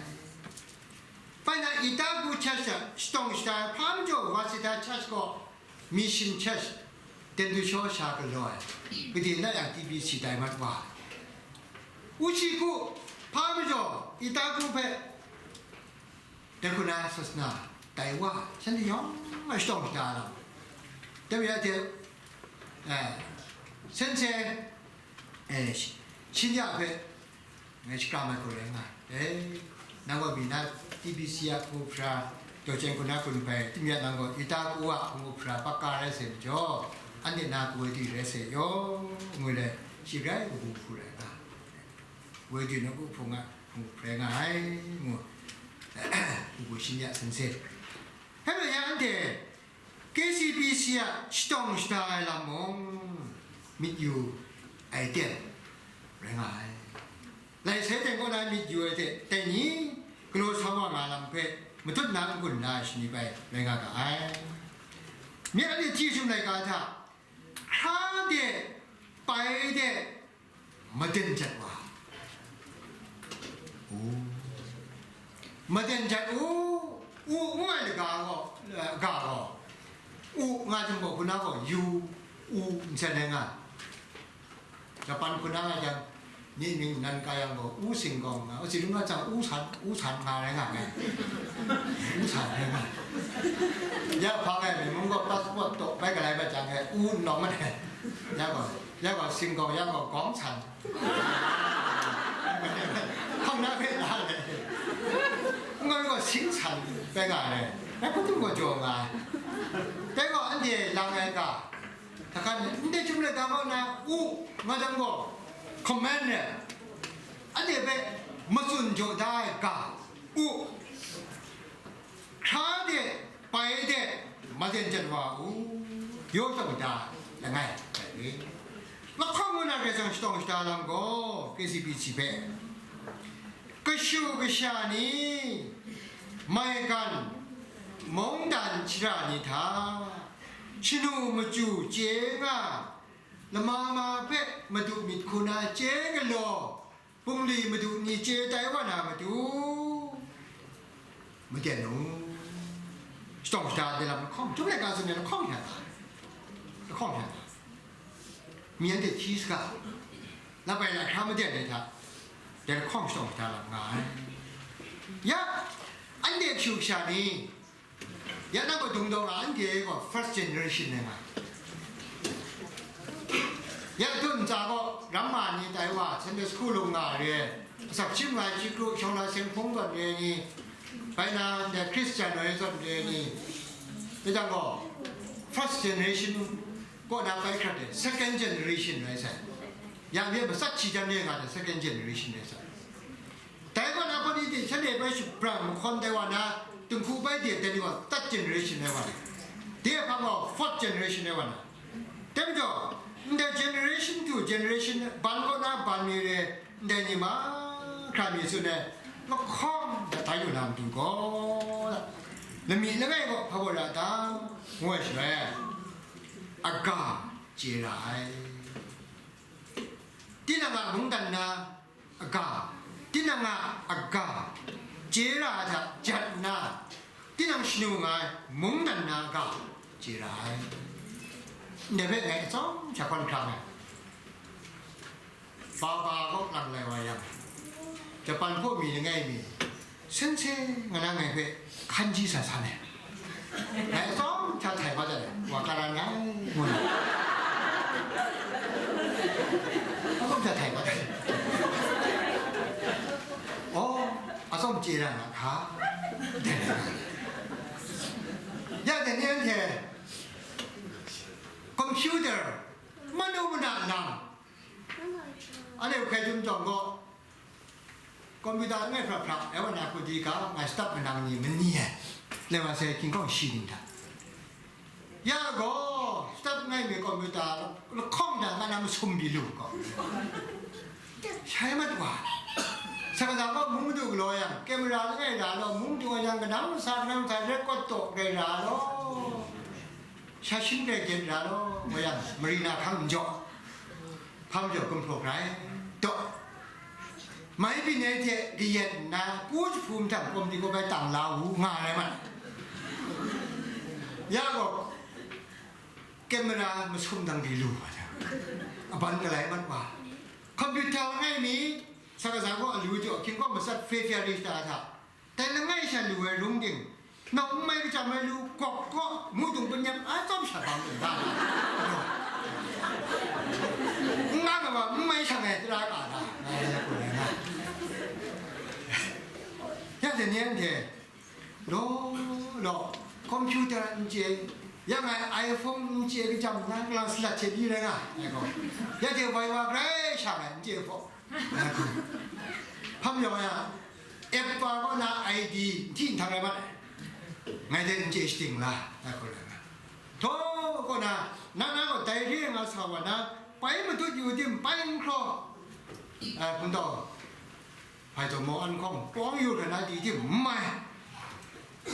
Bai na, Itagu Church a shatawng shada ai, hpa majaw Waseda Church gaw Mission Church, Dendushaw sha galaw ai, gade na yang T B C tai mat wa ai. Uchiku, hpa majaw Itagu hpe, dai hku na sasana tai wa, shanhte yawng a shatawng shada lam. Dai wa ya hte, eh, Sen Se, eh, shi-, Shinya hpe ngai shakram ai hku rai nga ai. Eh, nang gaw mi na T B C a hpung hpra, Daw Chyen hku na kun hpai, tim ya nang gaw Itagu a hpung hpra pakka rai sai majaw, anhte na kawoi du rai sai yaw, ngu le, shi rai kabu hku rai nga. Woi du na ku hpung a, rai nga ai, ngu, ngu shin ya seng se. Hpe majaw anhte K C B C a shadawng shada ai lam mung, myit yu ai ten rai nga ai. Lai sai teng kaw na myit yu ai hte, dai ni galaw sa wa nga lam hpe matut na n-gun na ai shani bai rai nga ga ai. Myen anhte hti htum laika hta, hkra de, pai de, maden jat wa u. Maden jat u, u n gai laga gaw, ga gaw, u nga jang gaw, hpuna gaw yu, u n san ai nga. Japan hpuna nga jang, ni mying nan ka yang gaw, u singkawng nga, u si lung nga jang, u san, u san nga rai nga ai. U san rai nga. Ya hpa ngai mi mung gaw passport taw bai galai bai jang e, u n nawng mat ai. Ya gaw, ya gaw singkawng, ya gaw gawng san. Hkam na hpe la le. N gaw, gaw sing san bai nga ai. Rai hpatum gaw jaw nga ai. Dai gaw anhte lang ai ga, hta kan, ndai chyum laika kaw na u nga jang gaw, command rai. Anhte hpe matsun jaw da ai ga, u. Hkra de, pai de, maden jat wa u, yaw shawng da langai rai we. Lahkawng ngu na Karai Kasang shadawng shada lam gaw, K C B C hpe, kashu kasha ni, maigan, mungdan shara ni hta, shanu machyu chye nga, lama ma hpe madu myit hku na chye galaw, bungli madu ni chye tai wa na matu, maden u. Shadawng shada de lam lahkawng, Chyum laika tsun ai lahkawng hkra ta, lahkawng hkra ta, myen de hti saga, labai lahkra maden ai hta, de lahkawng shadawng shada lam nga ai. Ya, anhte kashu kasha ni, ya nang gaw dung daw nga, anhte gaw first generation rai nga. Ya dun ntsa gaw, ramma ni tai wa, Sunday school lung nga re, asak shim nga ai chikru, shawng na seng hpung zawn re ni, bai na ndai Hkristian rai zawn re ni, dai jang gaw, first generation kaw na bai hkrat de, second generation rai sai. Ya, ya matsat shi jan re nga de, second generation rai sai. Dai kaw na hpawt ni ting shanhte bai shabrang mahkawn tai wa na, dinghku bai de dai ni wa, third generation rai wa na, de hpang gaw fourth generation rai wa na. Dai majaw, ndai generation to generation, ban kaw na ban mi re, ndai ni mahkra mi tsun ai, lahkawng dat tai lu na matu gaw, lami langai gaw hpa gaw ra ta, ngu ai shaloi, aga chye ra ai. Tinang a mungdan na aga, tinang a aga, chye ra ai hta jat nna, tinang shanu nga ai mungdan na aga, chye ra ai. Ndai hpe ngai atsawm sha hkawn hkra ai. Baba kaw lang lai wa yang, Japan hpaw mi langai mi, Sensei nga na ngai hpe hkan ji sa sa ai. Ngai atsawm hta htai wa dat ai, wa ka ra ngai, ngu na. Atsawm hta htai wa dat ai. Oh, atsawm chye ra na hka? Ya, dai ni anhte computer, manu mana lam, anhte hkrai dum jawng gaw, computer langai hpra hpra, e wa na hku di ga, ngai stap manang ni mani ai, lai wa sai hkying hkawng shi ning hta. Ya gaw, stap ngai mi computer lahkawng hta nga na masum bi lu gaw, shai mat wa. Sakaza gaw mung madu galaw yang, camera langai ra law, mung dung yang, kanang masa, kanang masa, record taw rai ra law. Sha shin rai gyet ra law, wa yang, mari na hkang n jaw, hpa majaw gumhpraw grai, daw, mai byin ai hte kayat nna, pu jahpu mahtang kawm di kawm bai tang la u, nga ai mat. Ya gaw, camera masum dang di lu wa jang, aban galai mat wa. Computer langai mi, sakaza gaw alu jaw, hkying gaw matsat hpe hpya ri shata hta, dai langai sha lu ai rung ting, nau n mai kachyam ai lu gawk gaw, mudung panyam a tsawm sha bang lu ga, n nga nga wa, n mai shang ai tara ka da, nga ya ku ai nga. Ya, dai ni anhte, law, law, computer n chye, ya ngai iPhone n chye kachyam na, kalang salat hte pyi rai nga, ai gaw, ya hte wai wa grai sha ai, n chye hpaw. Hpang yawng ya, Eva kaw na I D n hti n htang rai mat ai. Ngai de n chye shating la, ai hku rai nga. Htaw kaw na, nang na gaw dai re nga sa wa na, pai matut yu tim, pai n hkraw, ai hpung taw, hpai taw maw an hkawng, pawng yu hkra na di tim, n mai.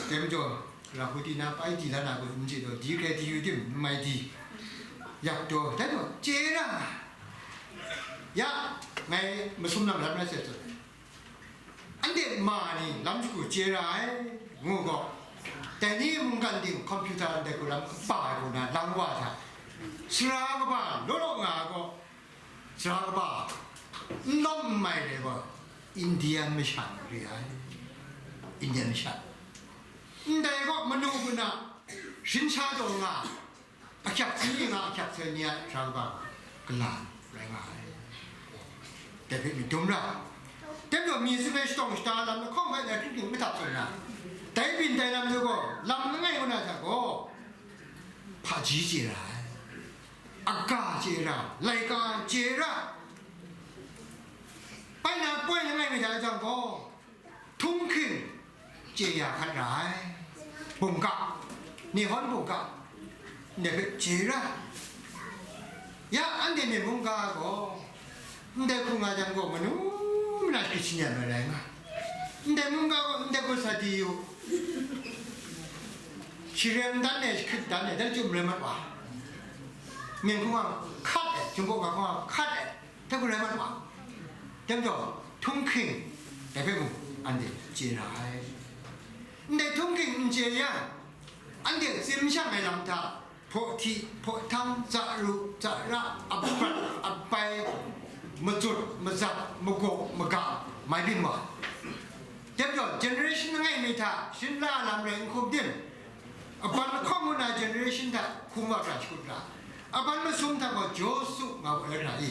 Dai majaw, Rahudi na pai di la na gaw n chye taw, di hkrai di yu tim, n mai di. Yak taw, dai gaw, chye ra nga. Ya, ngai masum lang lam rai sai tsun ai. Anhte ma ni lam shagu chye ra ai, ngu gaw, dai ni mungkan ting computer ndai hku lam kaba ai hku na lang wa hta, sara kaba law law nga ai gaw, sara kaba n lawm n mai re gaw, Indian masha ni re ai, Indian masha. Ndai gaw manu muna, shin sha taw nga, ahkyak hpyi nga, ahkyak sai ni a sara kaba gala rai nga ai. Dai hpe myit dum ra. Dai majaw mi sape shatawng shata lam lahkawng hpe ngai hkrit hkrit mahtap tsun na, dai byin dai lam ni gaw lam langai kaw na hta gaw, hpaji chye ra ai, aga chye ra, laika chye ra, bai na poi langai mi hta jang gaw, htunghking chye ya hkat ra ai, bungga, Nihon bungga, ndai hpe chye ra. Ya, anhte myit mungga gaw, ndai hku nga jang gaw, manu mana shakrit shanyan ai rai nga. Ndai mungga gaw, ndai hku sa di u, sharen dan e, shakrit dan e, dan chyum rai mat wa, myit hku nga hkat e, Jinghpaw ga hku nga hkat e, dai hku rai mat wa. Dai majaw, htunghking, dai hpe mung anhte chye na ai. Ndai htunghking n chye yang, anhte tsim shang ai lam hta, hpaw hti, hpaw htang, za ru, za ra, aprat, apai, matsut, mazat, magaw, maga, mai byin wa. Dai majaw, generation langai mi hta shin la lam rai n hkum tim? Aban lahkawng ngu na generation hta hkum wa hkra shakut ra. Aban masum hta gaw Josu nga wa ai hkra i?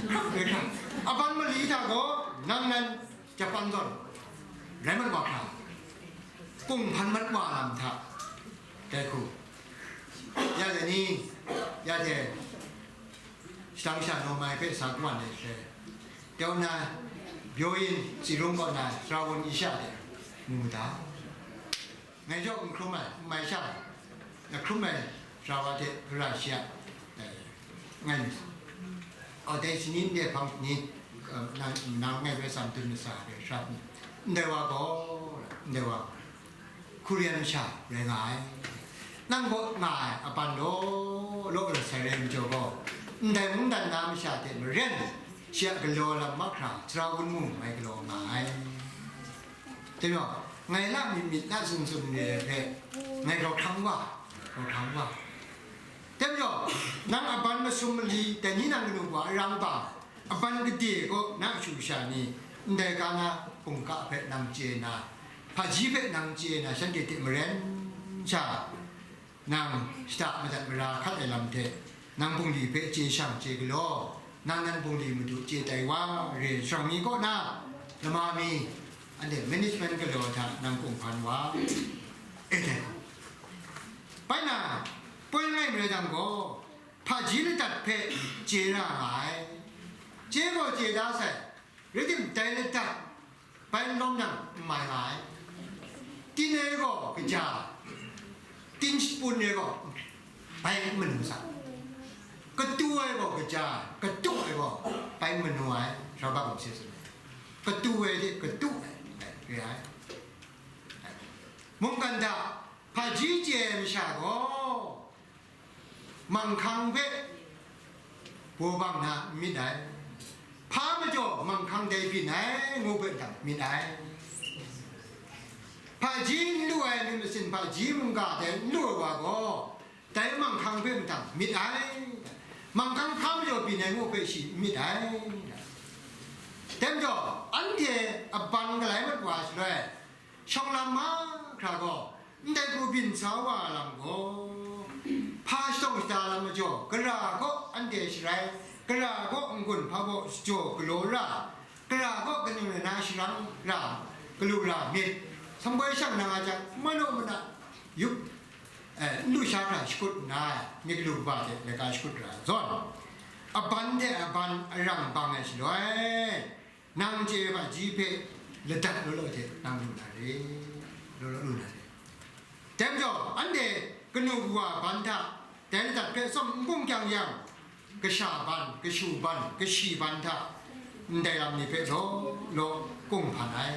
Rai hkra. Aban mali hta gaw nang nan Japan zawn rai mat wa hkra, kung hpan mat wa lam hta, dai hku. Ya de ni, ya de, shadang sha naw mai hpe sa kawan ai hte, tau na, byaw yin, tsi rung kaw na, sara wun isha de, mu da. Ngai jaw n hkrum ai, n mai sha ai, na hkrum ai sara wa hte gara shi a, eh, ngai mi. Aw, dai shani ndai hpang ni, eh, nang, nang ngai bai tsam dun masa ai sara ni. Ndai wa gaw, ndai wa gaw, Korean masha rai nga ai. Nang gaw nga ai aban law law rai sai rai majaw gaw, ndai mungdan na masha hte maren, shi a galaw lam mahkra, sara wun mung mai galaw nga ai. Dai majaw, ngai la myit myit, na sum sum ni hpe ngai grau hkrang wa, grau hkrang wa. Dai majaw, nang aban masum mali, dai ni nang kanu wa arang bang, aban gade gaw na kashu kasha ni, ndai ga na hkungga hpe nang chye na, hpaji hpe nang chye na, shanhte hte maren sha, nang shada madat mara hkat ai lam hte, nang bungli hpe chye shang chye galaw, nang nan bungli madu chye tai wa, re shawng ni kaw na, lama mi, anhte management galaw hta nang kung hpan wa, e dai. Bai na, poi langai mi rai jang gaw, hpaji ladat hpe chye ra nga ai. Chye gaw chye da sai, rai tim, dai ladat bai n lawm nang n mai nga ai. Tin ai gaw kaja, tin shapun ai gaw bai n manu sa, katu ai gaw kaja, katu ai gaw bai n manu ai, Raba kamse tsun ai. Katu ai hte katu ai, re ai. Mungkan hta hpaji chye ai masha gaw, manghkang hpe baw bang na n myit ai. Hpa majaw manghkang dai byin ai, ngu hpe ndang myit ai. Hpaji n lu ai myit masin, hpaji mungga dai n lu ai wa gaw, dai manghkang hpe ndang myit ai. Manghkang hpa majaw byin ai, ngu hpe shi n myit ai. Dai majaw, anhte aban galai mat wa shaloi, shawng lam mahkra gaw, ndai hku byin sa wa lam gaw, hpa shadawn shada lam majaw, gara gaw anhte sharai, gara gaw n-gun hpa baw shajaw galaw ra, gara gaw kaning rai na sharang ra, galu ra myit, samboi shang nang a jang, manu mana yup, eh, n lu sha hkra shakut nna, myit galu kaba hte laika shakut ra ai zawn, aban hte aban arang bang ai shaloi, Nang chye ai hpaji hpe ladat law law hte nang lu na re, law law lu na re. Dai majaw, anhte kanu kawa ban hta, dai ladat hpe tsawm n bung kyang yang, kasha ban, kashu ban, kashi ban hta, ndai lam ni hpe law law kung hpan ai,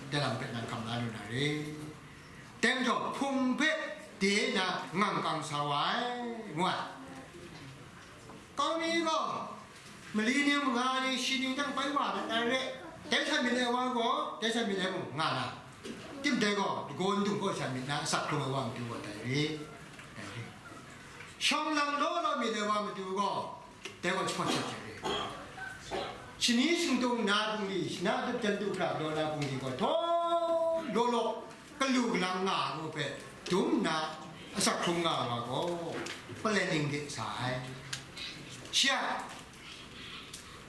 dai lam hpe nang hkam la lu na re. Dai majaw, hpung hpe de na ngang kang sa wa ai, ngu ai. Kau mi gaw, mali ning manga ning shi ning dang bai wa dat ai re, dai hta myit ai wa gaw, dai hta myit ai mung nga na, tim dai gaw, lagaw ndung kaw sha myit na, asak hkrung ai wa matu gaw dai re, dai re. Shawng lang law law myit ai wa matu gaw, dai gaw jahpawt jahpawt re. Shani shingtung na bungli, shana dup jan du hkra law na bungli gaw, htaw law law, kalu kalang nga ai hpe dum nna asak hkrung nga ai wa gaw, planning de sa ai, shi a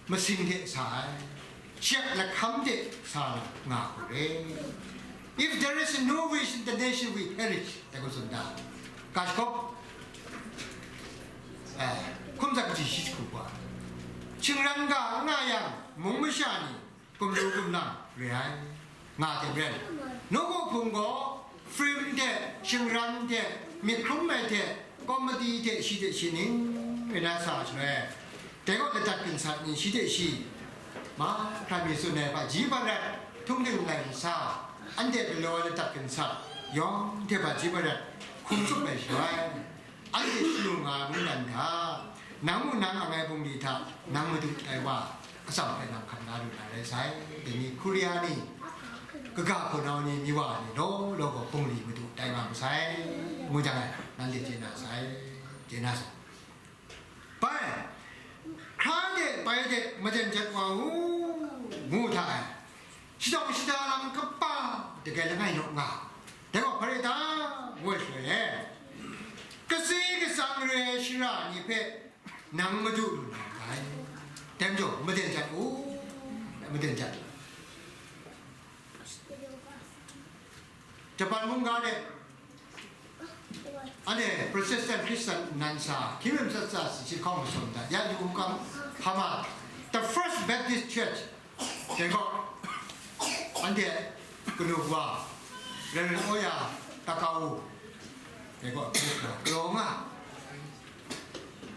masing de sa ai, shi a lahkam de sa nga ai hku re. If there is no vision, the nation will perish, dai hku tsun da. Ga shakawp, eh, hkum tsang kaji shi jahku hku a, shingran ga n nga yang, mung masha ni, gumlu gumlang re ai, nga hte maren, nawku hpung gaw, film hte, shingran hte, myit hkrum ai hte, komedi hte, shi hte shi ning re na sa shaloi, dai gaw ladat ginsat ni shi hte shi, mahkra mi tsun ai hpaji barat, htung ting lai nsa, anhte galaw ai ladat ginsat, yawng hte hpaji barat, hkum tsup ai shaloi, anhte shanu nga ai mungdan hta, nang mu nang ang ai bungli hta nang madu tai wa, atsam hpe nang hkam na lu na rai sai. Dai ni Korea ni, kaga hpunau ni, miwa ni law law gaw bungli madu tai nga masai, ngu jang ai, nanhte chye na sai, chye na sai. Bai, hkra de bai de maden jat wa u, ngu hta ai. Shadawng shada lam kaba dagai langai naw nga, dai gaw hpa rai ta? Ngu ai shaloi e, katsi katsang re ai shara ni hpe nang madu lu na ndai. Dai majaw, maden jat u, maden jat. Japan mungga de, anhte Protestant Christian nan sa, hkying rim tsat tsa si hkawng masum da, ya Yokohama, the first Baptist church, dai gaw, anhte kanu kawa, Reverend Oya Takao, dai gaw, galaw nga.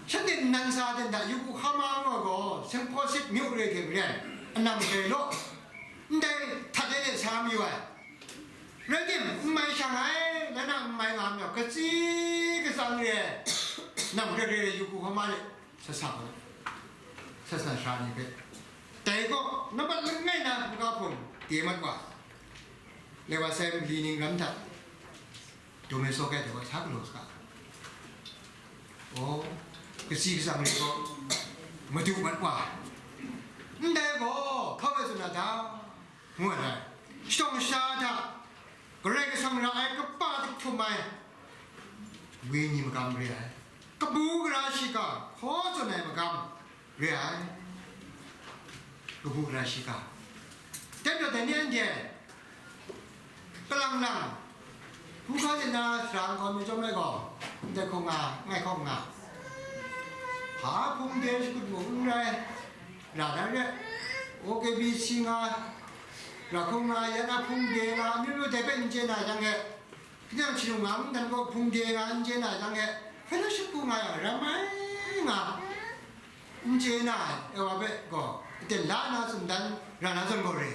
Shanhte nan sa hte nda, Yokohama ngu ai gaw, Saint Paul sit myu re hte maren, anam grai law, ndai htat ai de sa mayu ai. Rai tim, n mai shang ai, na na n mai nga myau, katsi katsang re ai, nam hkra re ai Yokohama de, sasa gaw, sasa sara ni hpe, dai gaw, nambat langai na hkungga hpung de mat wa, loi wa sai mali ning ram hta, Dum e sawk ai hte gaw sa galaw saga. Aw, katsi katsang re gaw, madu mat wa. Ndai gaw, hkau ai tsun a ta? Ngu ai. Shadawng sha hta, Karai Kasang ra ai kaba htum ai, wenyi magam re ai. Kabu gara shiga, hkaw tsun ai magam, re ai. Kabu gara shiga. Dai majaw dai ni anhte, kalang lang, hkungga de na sara nkau mi chyawm ai gaw, ndai hkawng nga, ngai hkawng nga. Hpa hpung de shakut mung n rai, ra na re, O K B C nga, ra hkawng nga, ya na hpung de nga, amyu myu dai hpe n chye na jang e, Hkye jang, hkying rim nan gaw hpung de nga n chye na jang e, fellowship hku nga yang ram ai nga, n chye na ai wa hpe gaw, aten la na tsun dan ra na zawn gaw re.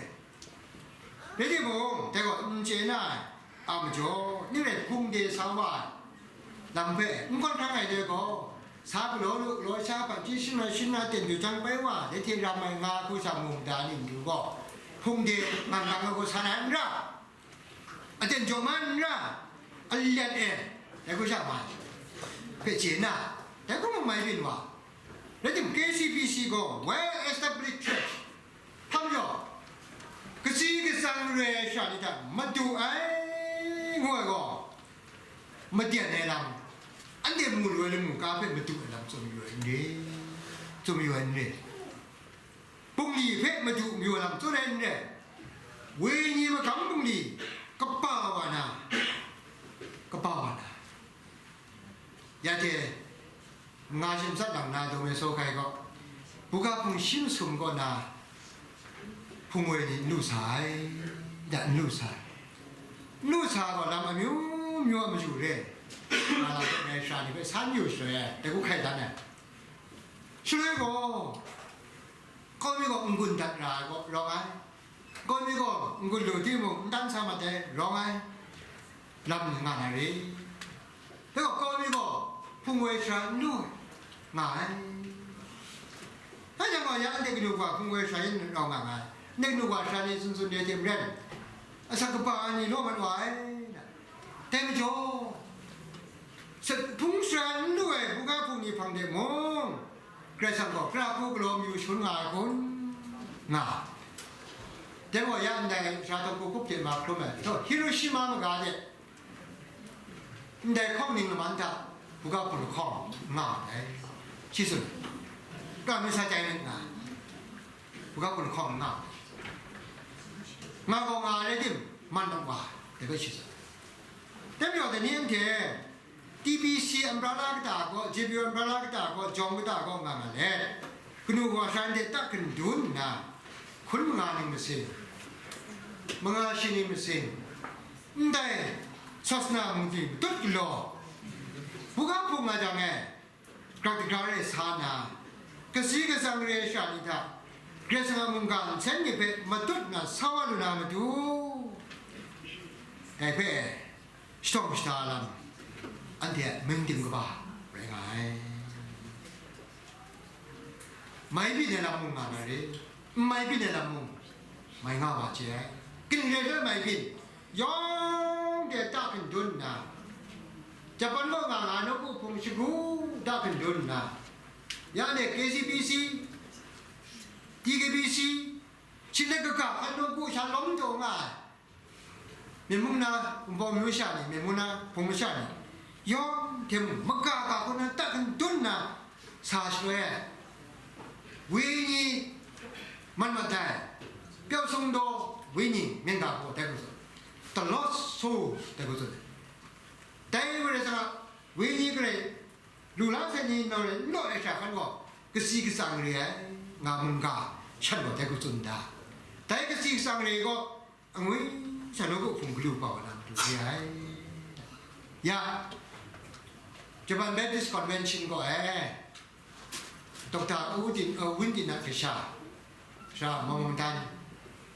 Rai timung, dai gaw n chye na ai a majaw, ning rai hpung de sa wa ai lam hpe n gawn hkang ai dai gaw, sa galaw lu galaw sha hpang hte shing na shing na ten du jang bai wa, dai hte ram ai nga hku sha mung da ni matu gaw, hpung de ngang ngang ai gaw sa na n ra. Aten jaw man n ra, alat e, dai hku sha ma ai, hpe chye na, dai hku mung mai byin wa. Rai tim, K C B C gaw well established church, hpa majaw, katsi katsang re ai sha ni hta madu ai, ngu ai gaw, maden ai lam, anhte mu lu ai lamu ka hpe madu ai lam tsun mayu ai n re, tsun mayu ai n re. Bungli hpe madu mayu lam tsun ai n rai. Wenyi magam bungli kaba wa na, kaba wa na. Ya hte, nga shim tsat lang na Dawme Sawhkai gaw, buga hpung shi masum kaw na, hpung woi ni n lu sa ai, ya n lu sa ai. N lu sa gaw lam amyu myu a maju re, nga lam hpe ngai sara ni hpe san yu shaloi ai, dai hku hkai dan ai. Shaloi gaw, kawmi gaw n-gun dat ra ai gaw rawng ai, kawmi gaw n-gun lu timung, n dan sa mat ai, rawng ai lam nga na re. Dai gaw, kawmi gaw hpung woi sara n lu nga ai. Dai jang gaw, ya ndai kanu gaw hpung woi sara yin rau nga nga ai. Ndai kanu gaw sara ni tsun tsun de hte maren, asak kaba ai ni law mat wa ai. Dai majaw, sa-, hpung sara n lu ai buga hpung ni hpang de mung, Karai Kasang gaw pra hku galaw mayu shangun nga ai kun? Nga. Dai gaw, ya ndai sara tawng hku kup hte ma hkrum ai, Hiroshima maga de, ndai hkawng ning laman hta buga hpung lahkawng nga ai, shi tsun ai. Pra mi sa chyai myit nga ai, buga hpung lahkawng nga ai. Nga gaw nga ai rai tim, man mat wa ai, dai hpe shi tsun ai. Dai majaw, dai ni anhte T B C umbrella kata gaw, J B U umbrella kata gaw, jawng kata gaw nga nga let, kanu wa sha ndai tak hkandun nna, hkun manga ning masing, manga shi ning masing, ndai Sasana mungdi matut galaw, buga hpung nga jang e, grak dagra re sa nna, kasi katsang re ai sha ni hta, Karai Kasang a mungga nsen ni hpe matut nna sa wa lu na matu, dai hpe, Shadawng shada lam, anhte a mung tim kaba rai nga ai. Mai byin ai lam mung nga na re, n mai byin ai lam mung mai nga wa chye ai. Kaning rai nme mai byin, yawng de ta hkandun nna, Japan kaw nga nga ai nawku hpung shagu ta hkandun nna, ya ne K C B C, T K B C, shing let kaga hkan nawku sha lawm taw nga ai. Myen mung na Wunpawng myu masha ni, myen mung na Hpung masha ni, yawng hte mung maga ga hku na tak hkandun na sa shaloi ai, wenyi man mat ai, pyawsung daw wenyi myen ga hku dai hku tsun, the lost souls dai hku tsun ai. Dai wa rai sa, wenyi garai lu la sai ni naw rai n law ai hkra hkan gaw, kasi katsang re ai nga mungga shan gaw dai hku tsun da. Dai kasi katsang re gaw, angwi sa nawku hpung galu kau wa na matu re ai. Ya, Japan Baptist Convention gaw e, Doctor U Tin, uh, Win Tin a kasha, sara Mawng Mawng Dan,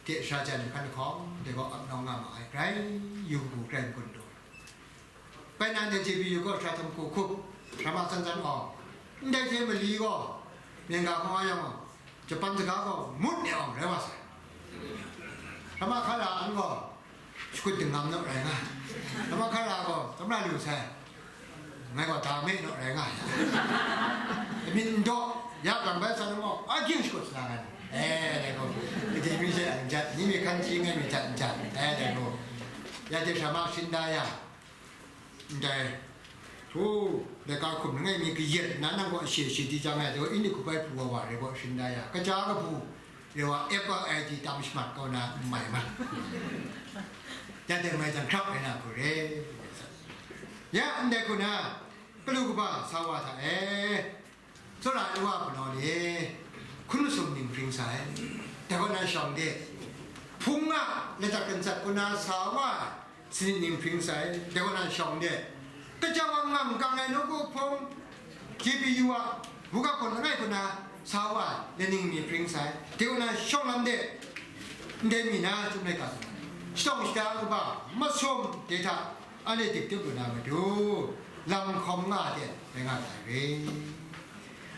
de sara jan hkan lahkawng, de gaw ap nau nga ma ai, grai yu kabu grai n-gun lu. Bai nang de J B U gaw sara htum hku hkup, sara ma tsan tsan awng, ndai hte mali gaw, myen ga hkawng a yawng gaw, Japan saga gaw mut ni awng rai wa sai. Sara ma hkra an gaw, shakut dingam naw rai nga ai. Sara ma hkra gaw, tamra lu sai, ngai gaw da me naw rai nga ai. Myit n daw, ya lang bai san gaw, a ging shakut sa nga ai. Eh, dai gaw, kaji mi she n jat, ni mi hkan hti ngai mi jat n jat, eh, dai gaw, ya de sara ma shin da ya, ndai, htu, laika hkum langai mi kayat nna nang kaw ashe ashe di jang ai, dai gaw, ini hkup ai hpu wa wa re gaw, shin da ya, kaja kahpu re wa, Apple I D tam shamat kau na n mai ma. Ya dai mai jang, hkrap rai na hku re. Ya, ndai hku na, galu kaba sa wa hta e, tsawra ai wa hpunau ni, hkun masum ning hpring sai, dai kaw na shawng de, hpung a ladat kanzat kaw na sa wa ai sanit ning hpring sai, dai kaw na shawng de, kaja wa ngang kang ai nawku hpung, J B U a buga hpung langai kaw na sa wa ai laning ni hpring sai, dai kaw na shawng lam de, ndai mi na chyum laika, shadawng shada kaba masum de hta, anhte dik dik lu na matu, lam hkawm nga de rai nga ai re.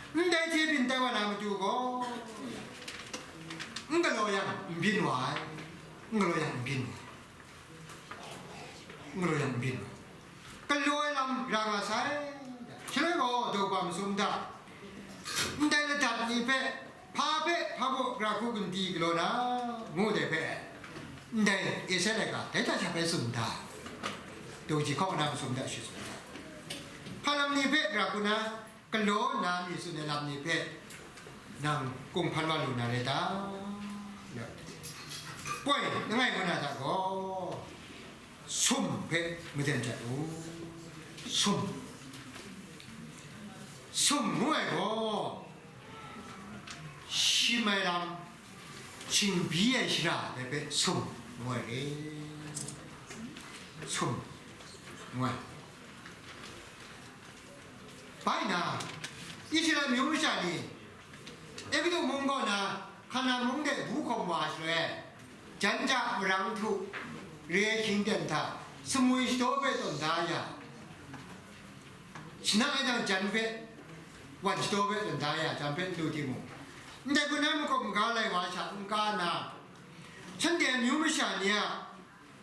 Ndai hte byin tai wa na matu gaw, n galaw yang n byin wa ai, n galaw yang n byin wa ai, n galaw yang n byin wa ai. Galaw ai lam ra nga sai, shaloi gaw daw ba masum hta, ndai ladat ni hpe, hpa hpe hpa baw gara hku gandi galaw na, ngu dai hpe, ndai Esai laika dai hta sha bai tsun da, daw ji hkawng na masum hta shi tsun da. Hpa lam ni hpe gara hku na galaw na mi tsun ai lam ni hpe, nang kunghpan wa lu na rai ta? Poi langai ngu na hta gaw, sum hpe maden jat u. Sum, sum ngu ai gaw, shim ai lam, Shingbyi ai shara dai hpe sum ngu ai re. Sum ngu ai. Bai na, Israel amyu masha ni Egutu mung kaw na Hkana mung de bu hkawm wa shaloi, jan ja marang htu, re hkying ten hta, sumwi shadaw hpe tawn da ya, shana ai jang jan hpe, wan shadaw hpe tawn da ya, jan hpe n lu timung, ndai hku na makawp maga lai wa sha n ka na, shanhte amyu masha ni a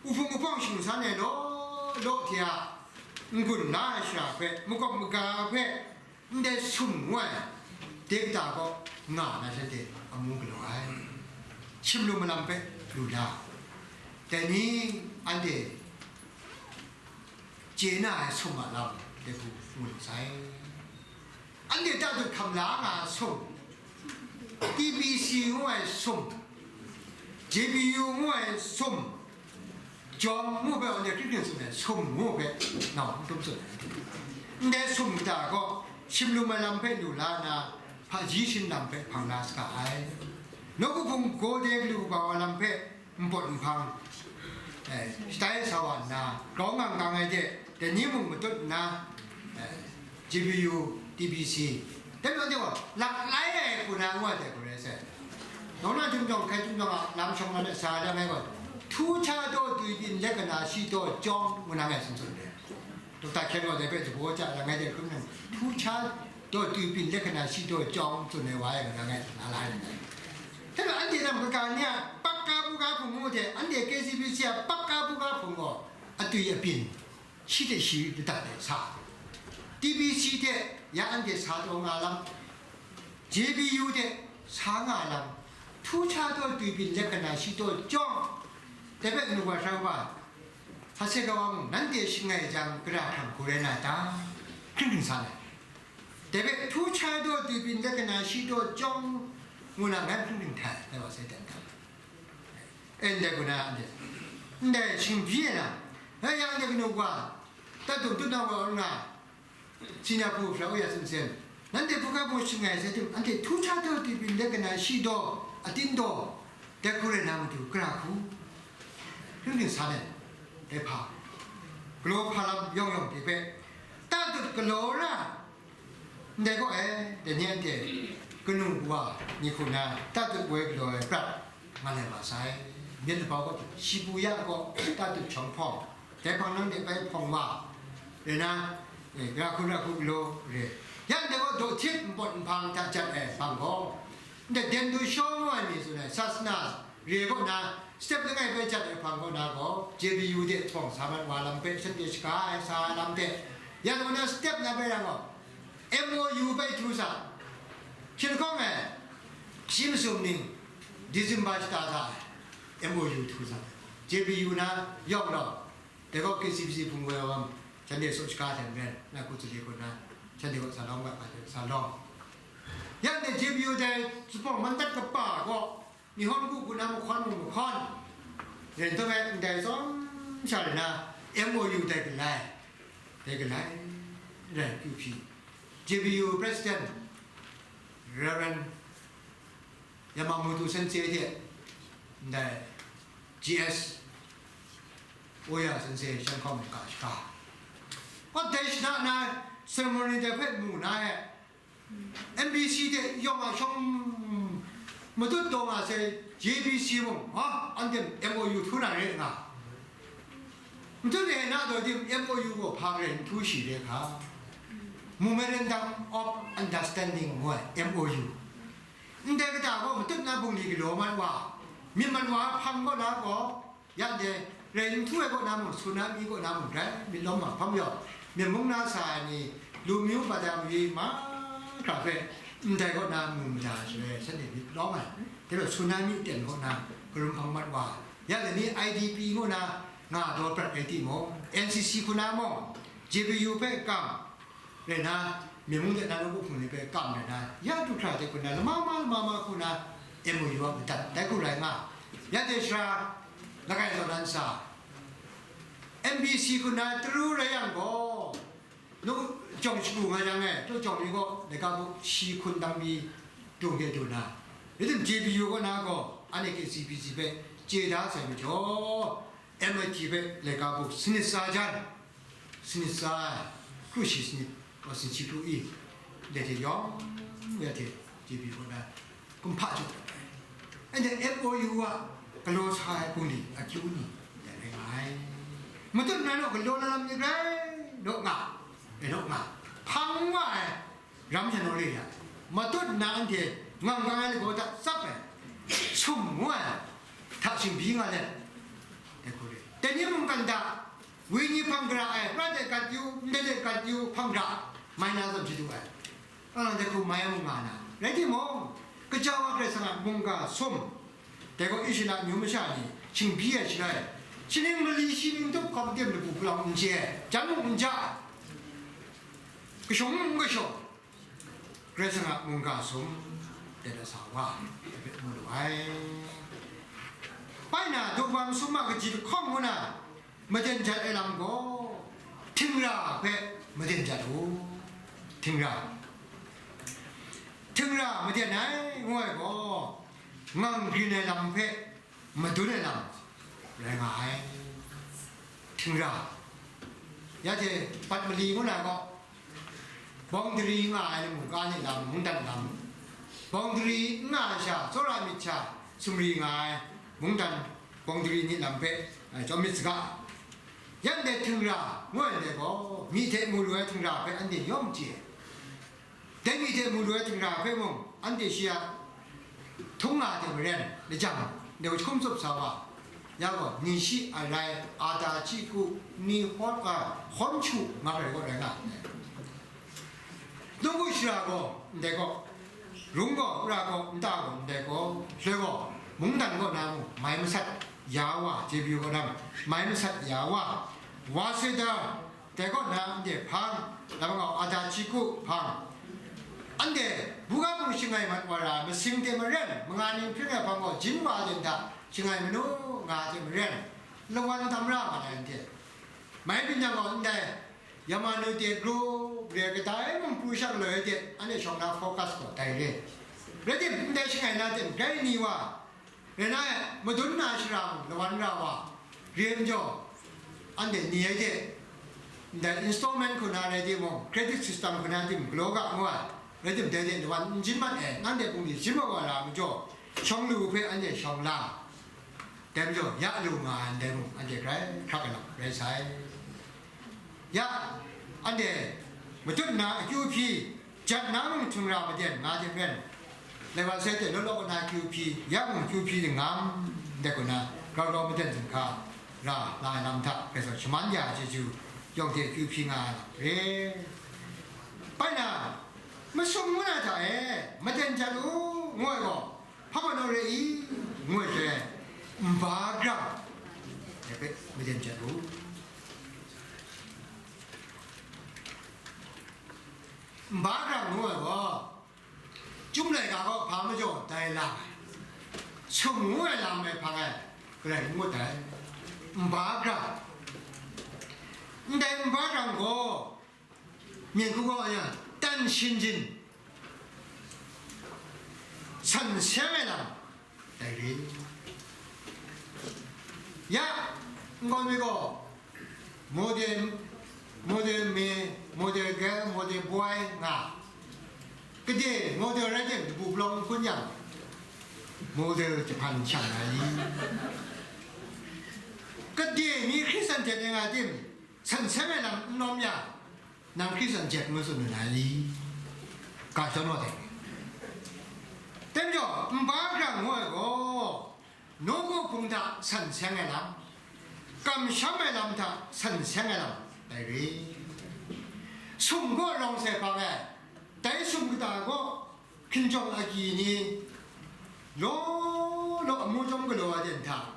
uhpung uhpawng shingsan ai law law hte a n-gun la ai shara hpe, makawp maga hpe, ndai sum ngu ai de kata kaw nga na shanhte amu galaw ai. Shim lu malam hpe lu la, dai ni anhte chye na ai sum a lam de hku mu lu sai. Anhte tatut hkam la nga ai sum, T B C ngu ai sum, J B U ngu ai sum, jawng ngu hpe anhte hkrit hkrit tsun ai sum ngu hpe nau n htum tsun ai. Ndai sum kata gaw shim lu ai lam hpe lu la nna, hpaji shin lam hpe hpang la saga ai. Nawku hpung gaw de galu kaba wa lam hpe npawt nhpang, eh, shatai sa wa nna, grau ngang gang ai hte dai ni mung matut nna, eh, G B U, T B C, dai majaw, laklai ai hku na ngu ai dai hku rai sai. Nawng na Chyum Jawng, Hkai Chyum Jawng a lam shawng na de sa ai lam ai gaw, Htu Hkya Daw Twi Byin Lek Kana Shi Daw Chyawng ngu na ngai tsun tsun de. Dokta Hkyen gaw dai hpe jahpaw ja ai, ngai de hkrum nang, Htu Hkya Daw Twi Byin Lek Kana Shi Daw Chyawng tsun ai wa ai, ngai la la ai. Hte anhte nam kaga ni a pakka buga hpung ngu hte, anhte K C B C a pakka buga hpung gaw atwi abyin, shi hte shi ladat de sa, T B C hte ya anhte sa taw nga lam, J B U hte sa nga lam, Htu Hkya Daw Twi Byin Lek Kana Shi Daw Chyawng, dai hpe kanu wa hkra wa, hpa se ga wa mung, nanhte shangai jang, gara hkrang hku rai na ta? Hkring hkring sa ai. Dai hpe, Htu Hkya Daw Twi Byin Lek Kana Shi Daw Chyawng ngu na ngai hpring hpring htai, dai wa sai dan dan. E, ndai hku na, ndai, ndai shingbyi e na, e, ya ndai kanu wa, tatut tut na wa nga, senior hpu hpra u ya sen sen, nanhte hpung hkai hpung shangai sai tim, anhte Htu Hkya Daw Twi Byin Lek Kana Shi Daw, atin daw, dai hku rai na matu, gara hku, hpring hpring sa ai, dai hpa, galaw hpa lam yawng yawng de hpe, tatut galaw ra, ndai gaw, e, dai ni anhte kanu wa ni hku na tatut woi galaw ai prat nga lai wa sai. Myit labau gaw, Shibuya gaw tatut chyawm hpawng, dai hpang nang de bai hpawng wa, rai na, e, ra hku ra hku galaw re. Ya ndai gaw daw htit npawt nhpang hta jat ai hpang gaw, ndai Dendu Shaw ngu ai mi tsun ai, Sasana re kaw na, step langai bai jat ai hpang kaw na gaw, J B U de htawng sa mat wa lam hpe shanhte shaga ai sa ai lam hte, ya gaw na step na bai ra gaw, M O U bai htu sa, hkying hkawng e, shi masum ning, December shata sa ai, M O U htu sa, J B U na yawng gaw, dai gaw K C B C hpung woi awang, shanhte saw shaga hten ren, na hku tsali hku na, shanhte gaw sa lawm ga, sa lawm. Ya ndai J B U dai zuphpawng mandat kapa gaw, Nihon ku hku na mahkawn mung mahkawn, ren taw e ndai tsawm sha rai na, M O U dai galai, dai galai rai kyu hpyi, J B U President Reverend Yamamoto Sensei hte ndai G S Oya Sensei shan hkawm ga shaga. Awt dai shana na ceremony dai hpe mu na e, M B C hte yawng a shawng matut taw nga sai, J B C mung, ha, anhte M O U htu na re nga. Matut e na taw tim M O U gaw hpa rai n htu shi re hka. Memorandum of Understanding ngu ai M O U. Ndai kata gaw matut na bungli galaw mat wa, myit mat wa hpang kaw na gaw, ya de, rai n htu ai kaw na mung, tsunami kaw na mung, rai myit lawm ma hpang yawng, myit mung na sa ai ni, lu myu bata mawi mahkra hpe, ndai kaw na mu mada shaloi, shanhte myit lawm ai, de law tsunami ten kaw na, karum hpang mat wa, ya de ni I D P ngu na nga daw prat rai timung, N C C hku na mung, J B U hpe kam, rai na, myit mung de na nawku hpung ni hpe kam rai na, ya du hkra de hku na, lama ma, lama ma hku na, M O U a madat, dai hku rai nga. Ya de shara, langai zawn nan sa, M B C hku na taru rai yang gaw, nu jawng shagu nga yang e, tu jawng ni gaw, laika bu shi hkun dang mi dung de du na, rai tim J B U kaw na gaw, anhte K C B C hpe chye da sai majaw, M I T hpe laika buk sanit tsa jan, sanit tsa ai, kru shi sanit, wa, sanit shi kru i, dai hte yawng ya hte J B kaw na kumhpa jaw dat ai. Anhte F O U a galaw sa ai bungli akyu ni dai rai nga ai. Matut na naw galaw na lam ni rai naw nga, rai naw nga, hpang wa ai ram sha naw re ya, matut na anhte ngang gang ai lagaw hta tsap ai, sum ngu ai hta shingbyi nga let, dai hku re. Dai ni mungkan hta, wenyi hpang gara ai, pra de gat yu, ndai de gat yu, hpang gara, mai na zawn shadu ai. Anhte hku mai mung nga na, rai timung, kaja wa Karai Kasang a mungga sum, dai gaw Israela amyu masha ni shingbyi ai shaloi, shaning mali shi ning tup hkawm tim labu palawng n chye ai, jan mung n ja ai, kashung mung n kashung, Karai Kasang a mungga sum, dai hta sa wa, dai hpe mu lu ai. Bai na, dum wa masum a kaji lahkawng ngu na, maden jat ai lam gaw, htingra hpe maden jat u. Htingra. Htingra maden ai, ngu ai gaw, ngang grin ai lam hpe madun ai lam rai nga ai. Htingra. Ya hte, bat mali ngu na gaw, boundary nga ai lamu, ga ni lam, mungdan lam, boundary n nga ai sha, tsawra myit sha, sumri nga ai, mungdan, boundary ni lam hpe, eh, chyawm myit saga. Yan dai htingra ngu ai ndai gaw, myi hte mu lu ai htingra hpe anhte yawng chye ai. Dai myi hte mu lu ai htingra hpe mung, anhte shi a htung nga ai hte maren, lajang, dai hkum tsup sa wa, ya gaw, ni shi arai, ada chiku, ni hawt, a, hawm chu, nga ai gaw rai nga ai. Nawku shara gaw ndai gaw, rung gaw, ra gaw, nta gaw ndai gaw, shaloi gaw, mungdan kaw na mung mai masat ya wa, J B U kaw na mung mai masat ya wa, wa seta, dai kaw na anhte hpang, dai gaw ada chiku hpang, anhte buga bung shangai mat wa ra, masing hte maren, manga ni hpring ai hpang gaw, jin wa den hta shangai manu nga hte maren, lawan dam ra mat ai anhte, mai byin yang gaw ndai, Yamanu de gru, re kadai mung pru shang loi de, anhte shawng na focus gaw dai re. Rai tim, ndai shangai na tim, grai ni wa, rai na e, madun na shara mung, lawan ra wa, re majaw, anhte ni ai de, ndai installment hku na rai timung, credit system hku na tim, galaw ga ngu ai, rai tim, dai de lawan n jin mat e, nanhte bungli jin mat wa ra majaw, shawng lu hpe anhte shawng la. Dai majaw, ya lu nga ai ndai mung, anhte grai hkrak ai lam rai sai. Ya, anhte matut na akyu hpyi, jat na mung htingra maden nga hte maren, lai wa sai hte law law na akyu hpyi, ya mung akyu hpyi dingam, ndai kaw na, grau grau maden zinhka ra la ai lam hta, Karai Kasang shaman ya ai chyeju, yawng hte akyu hpyi nga ai lam re. Bai na, masum ngu na hta e, maden jat u, ngu ai gaw, hpa majaw re i, ngu ai shaloi, nba grang, dai hpe maden jat u. Nba grang ngu ai gaw, Chyum laika gaw hpa majaw dai lang ai, sum ngu ai lam ai hpang e, Karai n ngut ai. Nba grang, ndai nba grang gaw, Myen hku gaw ya, tan shin jin, san seng ai lam, dai re. Ya, nkau mi gaw, model, model me, model girl, model boy nga, kade model rai tim, dabu palawng n hkun yang, model jahpan shang ai. Kade mi Hkristan jet ai nga tim, san seng ai lam n lawm yang, nang Hkristan jet ngu tsun lu na i? Ga shadawn wa dai. Dai majaw, nba grang ngu ai gaw, nawku hpung hta san seng ai lam, kamsham ai lam hta san seng ai lam, dai re. Sum gaw rawng sai hpang ai, dai sum kata gaw, hkinjawng agyi ni, law law amu chyawm galaw ai hta,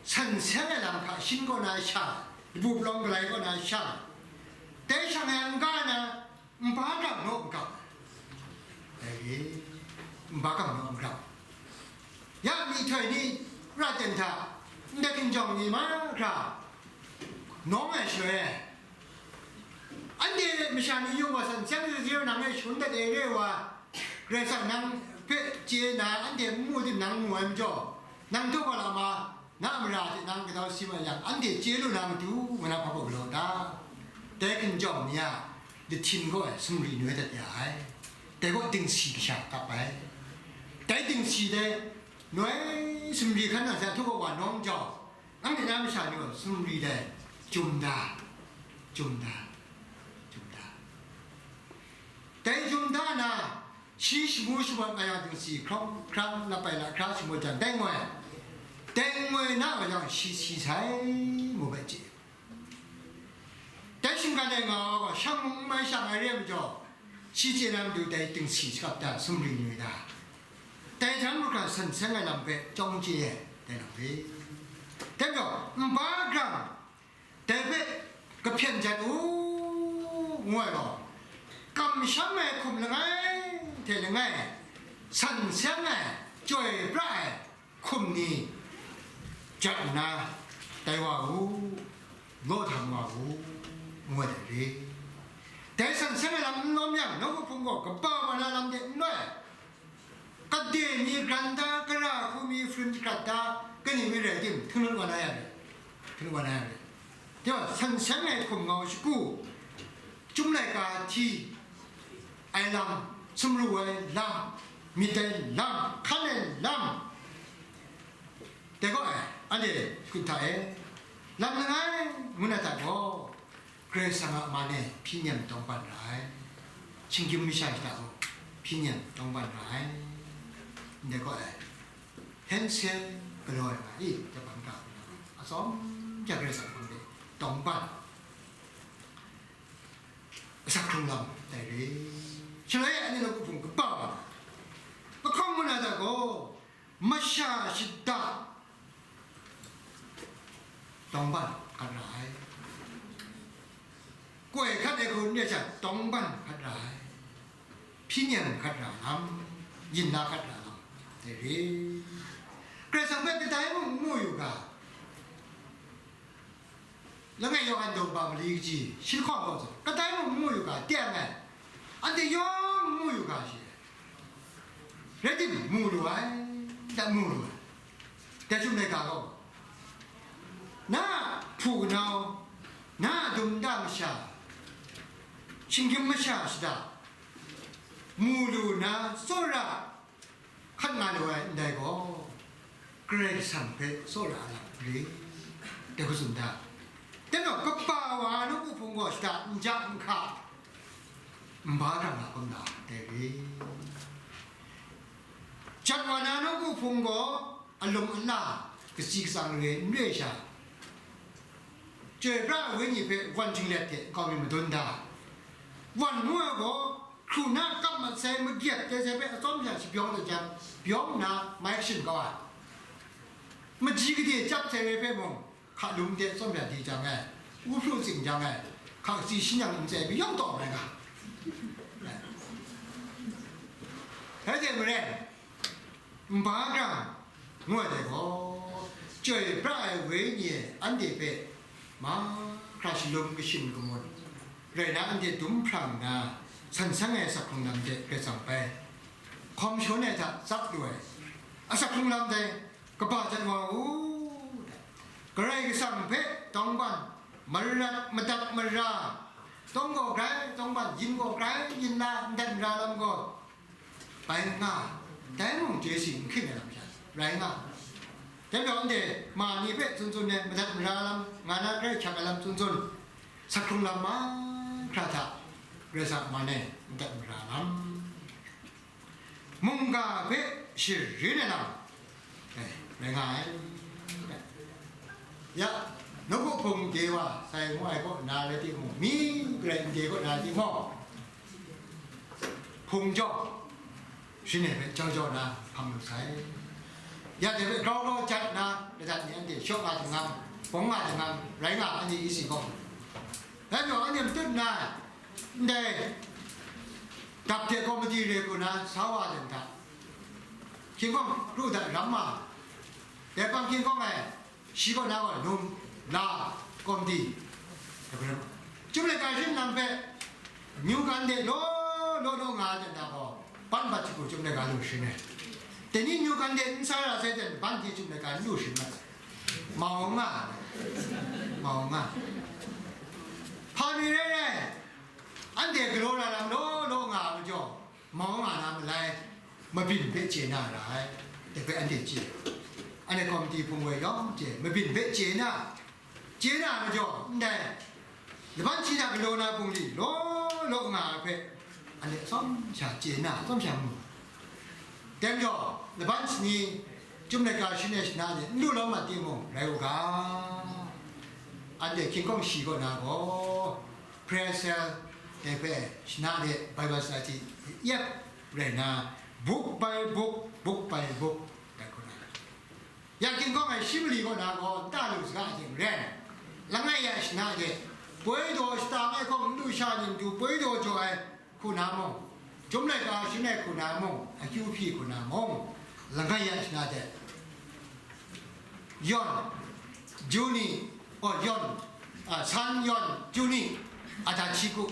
san seng ai lam hka shin kaw na shang, dabu palawng galai kaw na shang, dai shang ai n-ga na, nba grang naw n grang, dai re, nba grang naw n grang. Ya myihtoi ni ra ten hta, ndai hkinjawng ni mahkra nawng ai shaloi, anhte masha ni yung wa san seng yu yu nang e shangun dat e re wa, Karai Kasang nang hpe chye na, anhte n mu tim nang mu ai majaw, Nang daw wa la ma, na a mara hte nang kadau si ma yang, anhte chye lu na matu, ngu na hpa galaw da? Dai hkinjawng ni a, dahtin gaw ai sumri noi dat ya ai. Dai gaw dingsi kasha kap ai. Dai dingsi dai noi sumri hkan nang hta htu gaw wa nawng jau, anhte na masha ni gaw sumri dai jum da, jum da, jum da. Dai jum da na, shi shamu shamawt nga yang dingsi hkrawng hkrang lap ai lahkra shamu jang, dai ngoi, dai ngoi na wa yang shi si sai, ngu bai chye. Dai shinggan ai nga wa gaw, shang mung n mai shang ai re ai majaw, shi chye na matu dai dingsi shakap da, sumri noi da. Dai hta mung hkra san seng ai lam hpe chyawm chye ai, dai lam re. Dai majaw, nba grang, dai hpe kahpyen jat u, ngu ai gaw, kamsham ai hkum langai hte langai, san seng ai, chyoi pra ai hkum ni jat nna, tai wa u, law htam wa u, ngu ai dai re. Dai san seng ai lam n lawm yang, nawku hpung gaw kaba wa na lam de n loi, kade mi gran da, kara hku mi hpring jahkrat da, kaning mi rai tim, htung lut wa na ya re, htung lut wa na ya re. Dai wa, san seng ai hkum ngau shagu, Chyum laika hti ai lam, sumru ai lam, myit ai lam, hkan ai lam, dai gaw ai, anhte hkut hta e, lam langai ngu na hta gaw, Karai Kasang a man e hpyi nem tawngban ra ai, shinggyim masha hta gaw hpyi nem tawngban ra ai, ndai gaw ai, hensel galaw ai nga i, dai hpang hta, atsawm ja Karai Kasang hpang de tawngban. Asak hkrung lam tai re. Shaloi anhte nawku hpung kaba wa na, lahkawng ngu na hta gaw, masha shada tawngban hkat ra ai. Koi hkat ai hku n re sha, tawngban hkat ra ai. Hpyi nem hkat ra lam, yin la hkat ra lam, dai re. Karai Kasang hpe kadai mung n mu yu ga, Langai Yawhan daw ba mali kaji, shi lahkawng gaw, kadai mung n mu yu ga, teng ai, anhte yawng n mu yu ga shi, rai tim, mu lu ai, dat mu lu ai. Dai Chyum laika gaw, na a hpu kanau, na a dum nta masha, shinggyim masha shada, mu lu nna, tsawra hkat nga lu ai ndai gaw, Karai Kasang hpe tsawra ai lam re, dai hku tsun da. Dai majaw, kaba wa nawku hpung gaw shada n ja n hka, n ba hkra nga hkawm da, dai re. Jat wa na nawku hpung gaw alum ala, katsi katsang re n re sha, Chyoi pra ai Wenyi hpe wan htinglet hte nkau mi madun da. Wan ngu ai gaw, hkru na kap mat sai, magyat tai sai hpe atsawm sha shabyaw dat jang, byaw nna mai kashin kau ai. Maji gade chyap sai re hpe mung, hka lum de atsawm sha di jang ai, u hpru tsing jang ai, hka katsi shi nyang n sai hpe yawng taw ai ga. Rai hte maren, Nba grang ngu ai dai gaw, Chyoi pra ai Wenyi e anhte hpe mahkra shalum kashin kamun rai na, anhte dum hprang nna, san seng ai asak hkrung lam hte Karai Kasang bai hkawm shawn ai hta tsap lu ai asak hkrung lam dai kaba jan wa u. Karai Kasang hpe tawngban, marat madat mara, tawng gaw grai tawngban, yin gaw grai yin la, ndat mara lam gaw, bai nga, dai mung J C n hkring ai lam sha, rai nga. Dai majaw, anhte ma ni hpe tsun tsun ai, madat mara lam, nga na grai hkyak ai lam tsun tsun, asak hkrung lam mahkra hta, Karai Kasang a man e madat mara lam, mungga hpe sharin ai lam, eh, rai nga ai. Ya, nawku hpung de wa sai ngu ai kaw na rai timung, mi garai n de kaw na rai timung, hpung jau, shani hpe jau jau na hpang lu sai. Ya, dai hpe grau grau jat na, ladat ni anhte shaw nga jangam, bawng nga jangam, rai nga anhte isi gaw. Dai majaw anhte matut nna, ndai dap hte komiti re ku na sa wa dan hta, hkying hkawng kru dat ram ma, dai hpang hkying hkawng e, shi kaw na gaw num, la, komiti, Chyum laika sharin lam hpe, myu kan de law law law nga ai dan hta gaw, ban bat hte gaw Chyum laika lu sharin ai. Dai ni nu kan de n sa ra sai jan, ban hte chyum laika n lu hkring mat ai. Mau nga, mau nga. Hpa mi rai rai, anhte galaw ra lam law law nga ai majaw, mau nga na malai, mabyin hpe chye na ra ai, dai hpe anhte chye. Anhte komiti hpung woi yawng chye, mabyin hpe chye na, chye na ai majaw, ndai laban shi hta galaw na bungli law law nga ai hpe, anhte atsawm sha chye na, atsawm sha mu. Dai majaw, laban shani, Chyum laika sharin ai shana de n lu lawm mat timung rai u ga, anhte hkying hkawng shi kaw na gaw, prayer cell dai hpe shana de Bible study yep rai nna, book by book, book by book, dai hkrum ai. Ya hkying hkawng ai shi mali kaw na gaw, nta lu saga hte maren, langai ya shana de, poi daw shata ai hkawng n lu sha ni matu poi daw jaw ai hku na mung, Chyum laika sharin ai hku na mung, akyu hpyi hku na mung, langai ya shana de, Yon, Juni, oh, Yon, a, San Yon, Juni, Adachiku,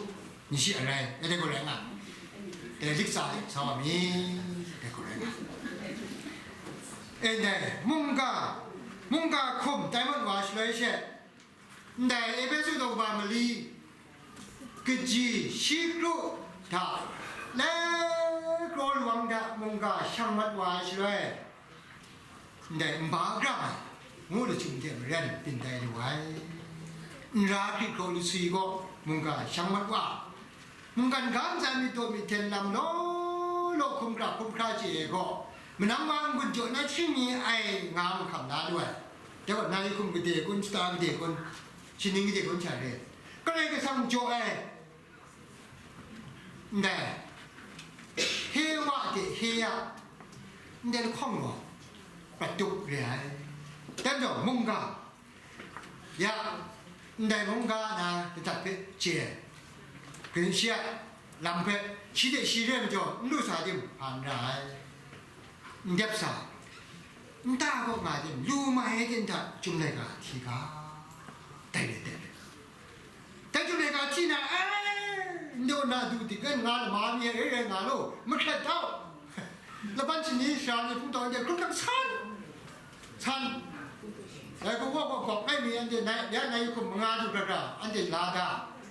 ni shi arai, dai hku rai nga. Dai lik tsa sa wa mi, dai hku rai nga. E ndai, mungga, mungga hkum tai mat wa shaloi she, ndai Epesu daw kaba mali, kaji shi kru hta, le kraw lawang hta mungga shang mat wa ai shaloi, ndai nba grang ai, ngu lachyum hte maren byin tai lu ai. N ra hkrit hkraw laswi gaw mungga shang mat wa, mungkan ga ntsa myit daw myit hten lam law law hkum hkra hkum hkra chye ai gaw, manam wa n-gun jaw na hkying mi ai nga mahkam la lu ai. Dai gaw, nai hkum gade kun, shata gade kun, shaning gade kun sha re. Karai Kasang jaw ai, ndai, he wa de he ya, ndai lahkawng gaw, prat tup re ai. Dan jaw, mungga, ya, ndai mungga na, ladat hpe chye ai. Kaning shi a lam hpe, shi de shi re majaw, n lu sa tim, hpa n ra ai. N dep sa, nta kaw nga tim, lu mai ai tim hta, Chyum laika hti ga, dai re, dai re. Dai Chyum laika hti na, ai, n daw na du dik ngan nga lama mi ai rai rai nga law, mahkrat tau. Laban shani sara ni hpung tau de, hkrum hkrak san, san. Dai hku gaw gaw gaw ai mi anhte nai, ya nai hkum manga du hkra hkra, anhte la da,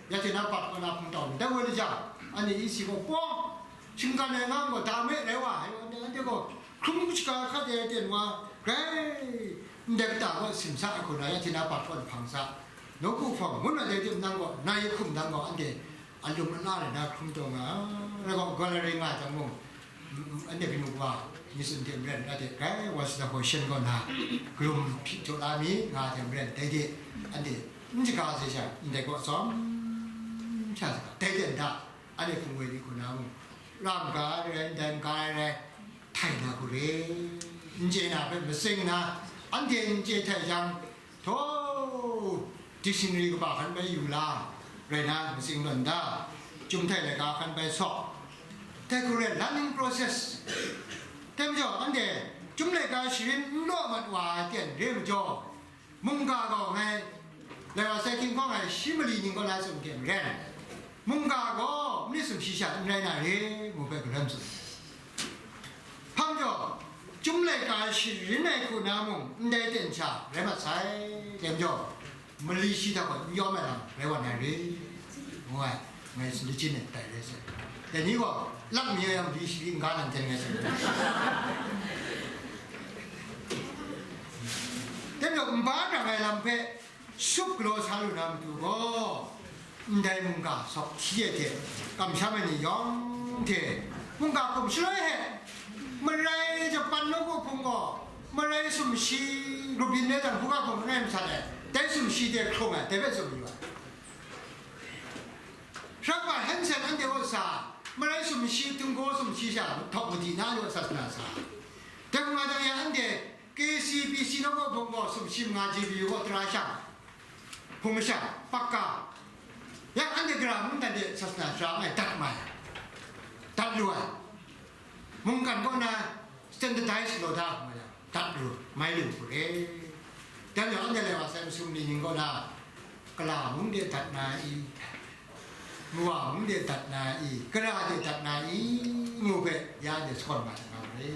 ya hte na bat kaw na hpung tau ni, dai woi la jang, anhte isi gaw pawng, shinggan ai ngang gaw, da me rai wa, anhte, anhte gaw, hkrum shaga hkat e ai ten wa, grai ndai kata gaw simsa ai hku na, ya hte na bat kaw hpang sa, nawku hpawng ngun ai dai tim nang gaw, nai hkum nang gaw, anhte alum ala rai na hkrum taw nga, rai gaw, gallery nga jang mung, anhte kanu wa, ni tsun hte maren, anhte grai wa sata hkaw shen kaw na, karum hpyi jaw la mi, nga hte maren, dai de, anhte n shaga sai sha, ndai gaw tsawm sha saga, dai de nta, anhte hpung woi ni hku na mung, ra maga ai rai, ndai maga ai rai, htai na hku re, n chye na hpe matsing na, anhte n chye htai jang, htaw, dictionary kaba hkan bai yu la, rai na, matsing lawn da, Chyum htai laika hkan bai saw, dai hku re, learning process. Dai majaw, anhte Chyum laika sharin n law mat wa ai ten re majaw, mungga gaw ngai, lai wa sai hkying hkawng ai shi mali ning kaw na tsun hte maren, mungga gaw myit sumshi sha n rai na re, ngu hpe garam tsun. Hpa majaw, Chyum laika sharin ai hku na mung ndai ten sha rai mat sai, dai majaw, mali shi hta gaw n yawm ai lam rai wa na re, ngu ai, ngai lachin e tai rai sai. Dai ni gaw, lak mi yang di shi n ga nan ten ngai sai. Dai majaw, nba grang ai lam hpe, sup galaw sa lu na matu gaw, ndai mungga sawk hti ai hte kamsham ai ni yawng hte, mungga hkum shaloi hte, marai Japan nawku hpung gaw, marai sumshi grup yin le jang, hkungga hkum langai matsat ai, dai sumshi de hkrung ai, dai hpe tsun mayu ai. Hkrak wa Hansen anhte gaw sa, marai sumshi, tinggaw sumshi sha, htawk madi na ni gaw sa sa na sa. Dai hkung nga jang ya anhte, K C B C nawku hpung gaw sumshi manga G B U gaw tara shang, hpung mashang, pakka, yang anhte gara mung dan de sasana sara ngai dat mai, dat lu ai, mungkan kaw na standardize law da, dat lu, mai lu hku re. Dan yawng anhte lai wa sai masum ni ning kaw na, kala mung de dat na i, mawa mung de dat na i, kara de dat na i, ngu hpe ya anhte sawn mat nga re.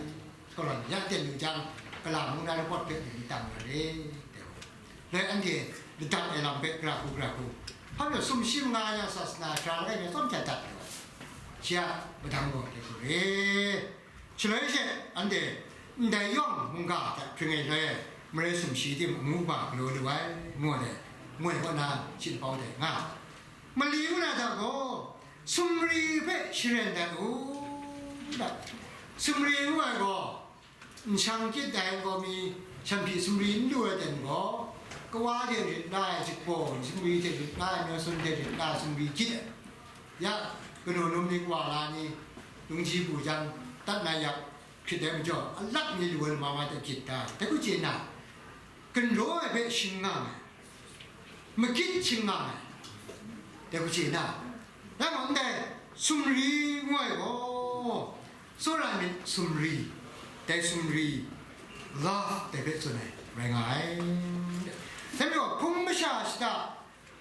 Kalan ya ten yu jang, kala mung na report hpe ni tang na re, te. Lai anhte ladat ai lam hpe gara hku gara hku, hpa pyaw sumshi manga ya sasana sara langai me tsawm jat dat lu ai. Shi a madang gaw de hku re. Shaloi she anhte ndai yawng mungga hta hpring ai shaloi, marai sumshi tim amu ba galaw lu ai, ngu ai, ngu ai kaw na shi lapau dai nga. Mali ngu na hta gaw, sumri hpe sharen dat u, da. Sumri ngu ai gaw, nshang kyit ai gaw mi, shanhpyi sumri n lu ai ten gaw, kawa hte rit la ai, jikbaw sumri hte rit la ai, myaw sun hte rit la ai sumri kyit ai. Ya, kanu num ni, kawa la ni, lungji bu jang, tat na yak, hkrit ai majaw, alak mi lu ai lama ma hte kyit da, dai hku chye na, gumlaw ai hpe shing nga ai, makyit shing nga ai, dai hku chye na, dai gaw ndai sumri ngu ai gaw, tsawra ai myit sumri, dai sumri, love dai hpe tsun ai rai nga ai. Dai majaw, hpung masha shata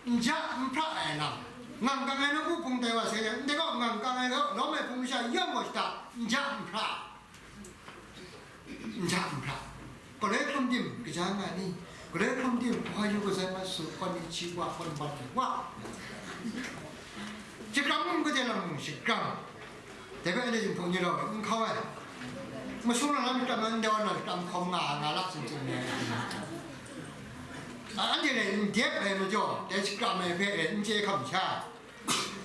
n ja n hpra ai lam, ngang kang ai nawku hpung tai wa sai, ndai gaw ngang kang ai lawm ai hpung masha yawng gaw shata n ja n hpra, n ja n hpra. Galoi hkrum tim kaja nga ni? Galoi hkrum tim, "Ohayo gozaimasu, konnichiwa, konbanwa." Shakram mung, gade lam mung shakram. Dai hpe anhte jinghpung ni rau n hkau ai. Masum na lam shakram, ndai wa na shakram hkau nga, nga lak tsun tsun ai. A, anhte rai n dep ai majaw, dai shakram ai hpe rai n chye hkam sha.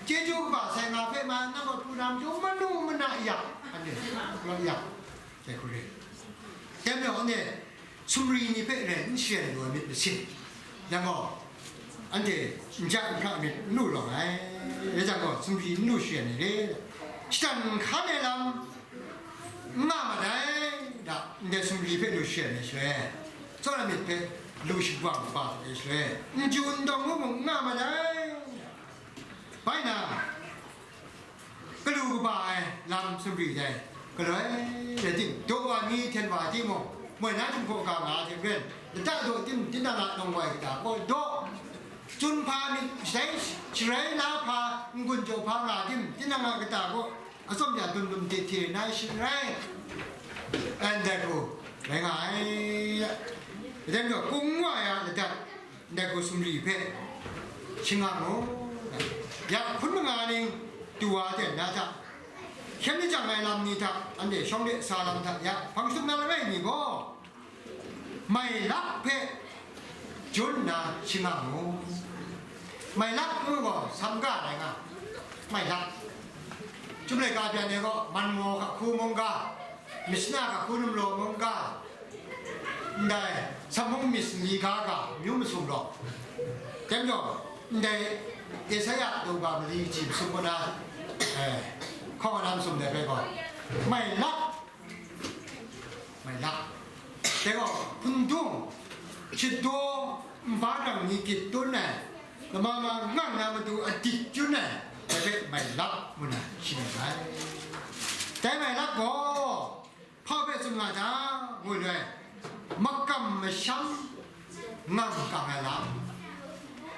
Chyeju kaba sai nga hpe ma, nang gaw pru na majaw, manu mana yak, anhte, yak, dai hku re. Dai majaw, anhte sumri ni hpe rai n sharen lu ai myit masin. Yang gaw, anhte n ja n hkra myit n lu lawm ai. Rai jang gaw, sumri n lu sharen ai re. Shatan hkan ai lam n nga mat ai, da, ndai sumri hpe lu sharen ai shaloi, tsawra myit hpe lu shagbang kaba ai shaloi, n ju n dawng ngu mung n nga mat ai. Bai na, galu kaba ai lam sumri dai, galoi rai tim, daw wa mi hten wa timung, moi na Jinghpaw ga nga hte maren, lata daw tim, tinang a nawng wai kata gaw daw, chun hpa myit sharai, sharai la hpa, n-gun jaw hpa nga tim, tinang a kata gaw, atsawm ja dum dum hte hte na shi n rai, ndai hku rai nga ai. Rai tim gaw, kung wa ya ladat, ndai hku sumri hpe shingang u. Ya hpun manga ning du wa ten na hta, hkyen lajang ai lam ni hta, anhte shawng de sa lam hta ya hpang shatup na langai mi gaw, mailak hpe jun nna shingang u. Mailak ngu gaw, samga rai nga, mailak. Chyum laika byan e gaw, manmaw hka hku mungga, misna hka hku numlaw mungga, ndai Samhung mis li ga ga, myu masum law, tem jaw, ndai Esaia daw ga mali kaji masum kaw na, eh, hkawng na masum dai hpe gaw, mailak, mailak. Dai gaw, hpundung, shadaw, nba dang ni gyit tun ai, lama ma ngang na matu adit chyun ai, dai hpe mailak ngu na shi ai. Dai mailak gaw, hpa hpe tsun nga ta, ngu ai, makam masham ngang kang ai lam,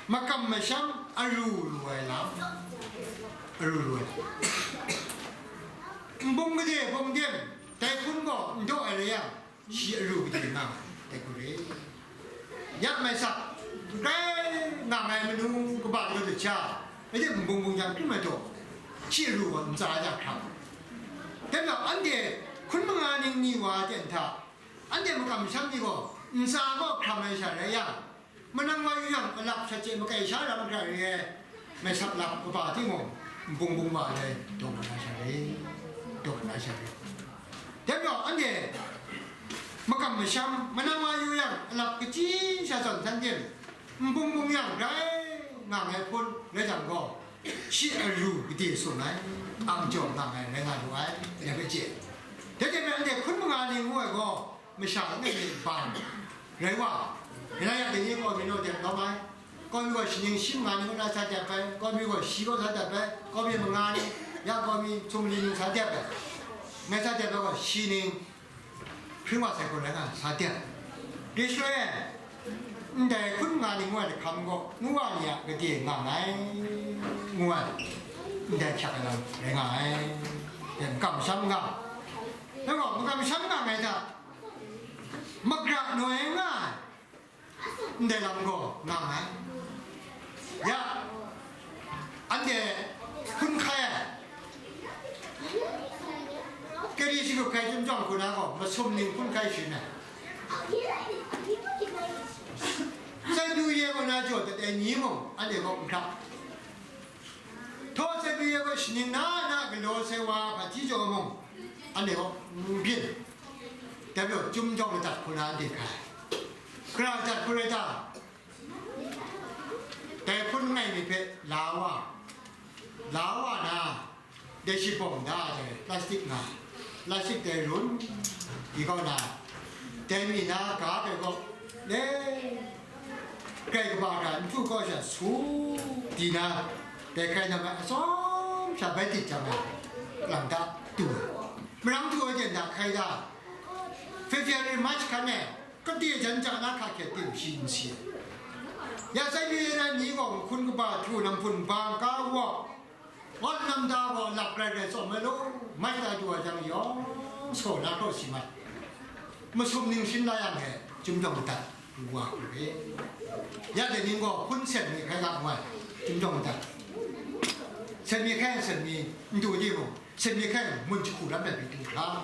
makam masham aru ru ai lam, aru ru ai lam. Nbung gade bawng dem, dai hpun gaw n daw ai rai yang, shi aru gade nga ai, dai hku re. Ya mai sak, grai nga ai manu kaba jaw du sha, anhte nbung bung jang hkrum ai daw, shi aru gaw ntsa ai jang hkram. Dai majaw, anhte hkun manga ning ni wa ai ten hta, anhte makam masham ni gaw ntsa gaw hkram ai sha rai yang, manang wa yu yang, alap sha chye makai sha ram hkra re ai, mai sak lap kaba timung, nbung bung wa ai, daw na sha re, daw na sha re. Dai majaw, anhte makam masham, manang wa yu yang, alap kaji sha zawn san tim, nbung bung yang, grai nga ai hpun rai jang gaw, shi aru gade sung ai, ang jaw nga ai rai nga lu ai, dai hpe chye. Dai hte maren, anhte hkun manga ni ngu ai gaw, masha langai mi ban rai wa, Hilaya dai ni kawmi naw dep lawm ai, kawmi gaw shi ning shi manga ni kaw na sa dep ai, kawmi gaw shi kaw sa dep ai, kawmi manga ni, ya kawmi htum li ning sa dep ai, ngai sa dep ai gaw shi ning, hpring wa sai hku rai nga, sa dep. Dai shaloi e, ndai hkun nga ni ngu ai lahkam gaw, nu wa ni a gade nga ai, ngu ai, ndai hkyak ai lam rai nga ai. Dai makam masham nga, Dai gaw, makam masham nga ai hta, magra noi nga ai, ndai lam gaw nga ai. Ya, anhte hpun hkai ai, kari shagrup hkai chyum jawng hku na gaw, masum ning hpun hkai sharin ai. Zai pru ye gaw na jaw dat ai ni mung, anhte gaw n hkra. Htaw zai pru ye gaw shaning na na galaw sai wa hpaji jaw mung, anhte gaw n byin. Dai majaw, chyum jawng ladat hku na anhte hkai. Gara ladat hku rai ta? Dai hpun langai mi hpe la wa, la wa na, dai shibawng da ai plastic nga, plastic dai run, di kau na, dai mi na ga dai gaw, le, grai kaba hkra n htu kau sha su, di na, dai hkrai na mai atsawm sha bai tit jang ai, lang da tu ai. Marang htu ai jen da hkai da, February, March hkan e, kade jan ja na hka hkyet tim shi n si ai. Ya sai pru ye na ni gaw, nhkun kaba htu, namhpun bang, ka wawk, Awt nam da gaw lap grai grai tsawm ai law, mai la du wa jang yawng saw na hkraw si mai. Masum ning shin la yang e, chyum jawng ladat wa hku re. Ya dai ning gaw hpun seng mi hkai ga ngu ai, chyum jawng ladat. Seng mi hkai, seng mi n du timung, seng mi hkai mun jahku lam ai pyi du hkra.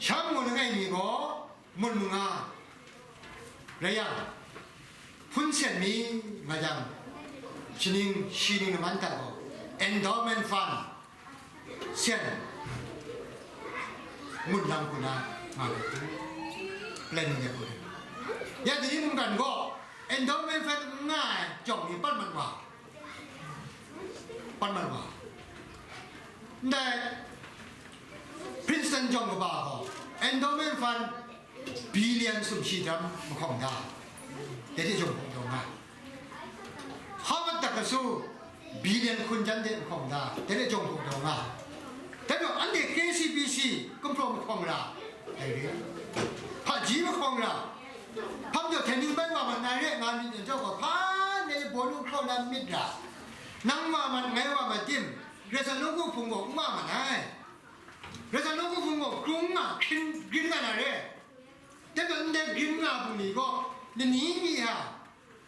Sham ngu langai mi gaw, mun manga rai yang, hpun seng mi nga jang, shaning shi ning laman hta gaw, endowment fund seng mun lang hku na nga ai hku, planning de hku. Ya dai ni mungkan gaw, endowment fund n nga ai jawng ni pat mat wa, pat mat wa. Ndai Princeton jawng kaba gaw, endowment fund billion sumshi daram mahkawng da, dai hte jawng hkawng daw nga. Harvard dak kasu billion hkun jan de mahkawng da, dai hte jawng hkawng daw nga. Dai majaw, anhte K C B C gumhpraw mahkawng ra, dai re, hpaji mahkawng ra, hpa majaw, htaining bai wa mat na re nga myit yang jau gaw, hpa ngai baw lu hkraw na myit ra, nang wa mat, ngai wa mat tim, Karai Kasang nawku hpung gaw n wa mat ai. Karai Kasang nawku hpung gaw krung nga, hkrin, grin nga na re. Dai majaw, ndai grin nga bungli gaw, lani mi a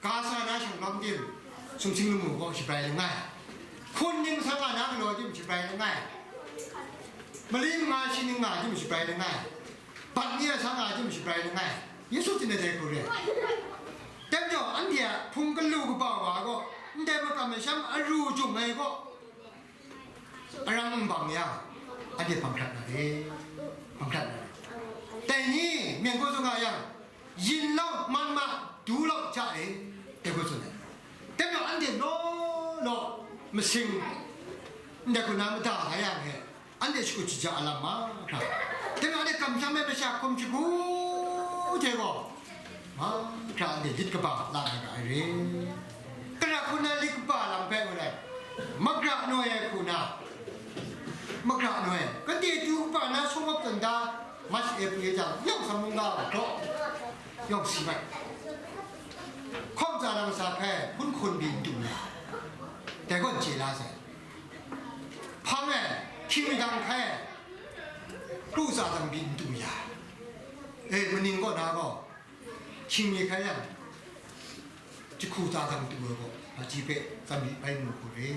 ga sa na shang lawm tim, sumsing lamu gaw shabrai langai, hkun ning sa nga na galaw tim shabrai langai, mali manga shi ning nga tim shabrai langai, bat ni a sa nga tim shabrai langai, Yesu tsun ai dai hku re. Dai majaw, anhte a hpung galu kaba wa gaw, ndai makam masham aru jung ai gaw, arang n bang yang, anhte hpang hkrat na re, hpang hkrat na re. Dai ni, myen hku tsun nga yang, yin lau man ma, du lau ja e, dai hku tsun ai. Dai majaw, anhte law law masing, ndai hku na mada la yang e, anhte shakut shaja a lam mahkra, dai majaw, anhte kamsham ai masha hkum shagu hte gaw, mahkra anhte lit kaba la na ga ai re. Gara hku na lit kaba lam hpe ngu ai, magra noi ai hku na, magra noi ai, kade du kaba na sawngap tawn da, March, April jang, yawng sa mungga wa hkraw, yawng si mai. Hkawm tsa nang sa hkai, hpun hkun byin du na, dai gaw n chye la sai. Hpang e, hkying mi dang hkai, kru tsa dang byin du ya. E, maning kaw na gaw, hkying mi hkai yang, jahku tsa dang du ai gaw, hpaji hpe tsam mi bai mu hku re.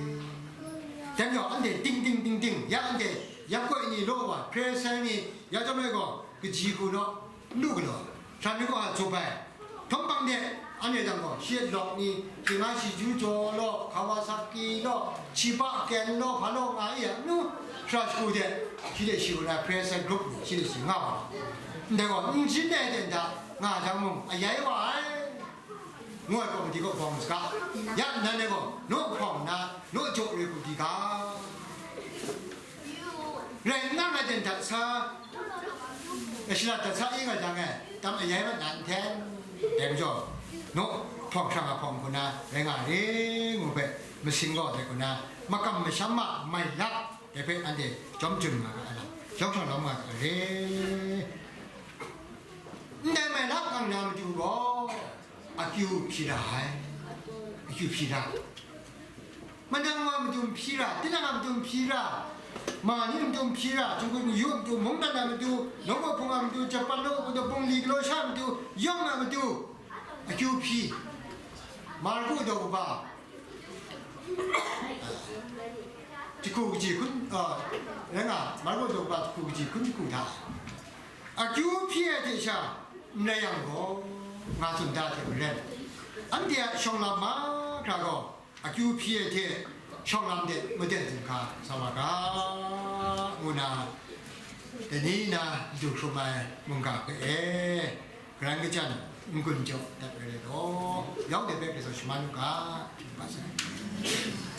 Dai majaw, anhte ting ting ting ting, ya anhte, ya koi ni law wa, hpre sai ni, ya chyawm ai gaw, kaji hku law, n lu galaw, hkra mi gaw a zup ai. Htawn hpang de, anhte dang gaw, shi lawk ni, shi nga shi ju jaw law, Kawasaki law, shi ba ken law, hpa law nga i a nu, hkra shagu de, shi de shi gaw na pressure group ni, shi de shi nga wa. Ndai gaw, n jin ai ten hta nga jang mung, ayai wa ai, ngu ai gaw, madi gaw bawng saga. Ya nnan e gaw, naw hpawng nna, naw jaw re hku di ga. Rai nna, ngai ten dat sa, e, shalat dat sa i nga jang e, tam ayai mat na n ten, dai majaw, naw hpawng hkrang a hpawng hku na rai nga re ngu hpe, masing gaw dai hku na, makam masham ma mai lap, dai hpe anhte jawm jun nga ga ai lam, jawm hkawm lawm nga ga ai re. Ndai mai lap kang na matu gaw, akyu hpyi ra ai, akyu hpyi ra. Manang wa madun hpyi ra, tinang a madun hpyi ra, Ma ni a matu, hpyi ra, chyum hku yu a matu, mungdan a matu, nawku hpung a matu, Japan nawku hpung, bungli galaw sha a matu, yawng a matu, akyu hpyi, Marku daw kaba, jahku kaji hkun, a, rai nga, Marku daw kaba jahku kaji hkun jahku hta, akyu hpyi ai hte sha n rai yang gaw, nga tsun da hte maren, anhte a shawng lam mahkra gaw, akyu hpyi ai hte shawng lam de maden zinhka sa wa ga, ngu na, dai ni na du hkrum ai mungga hpe e, karan kajan n-gun jaw dat ai rai law, yawng de hpe Hkristu shaman u ga, ba sai.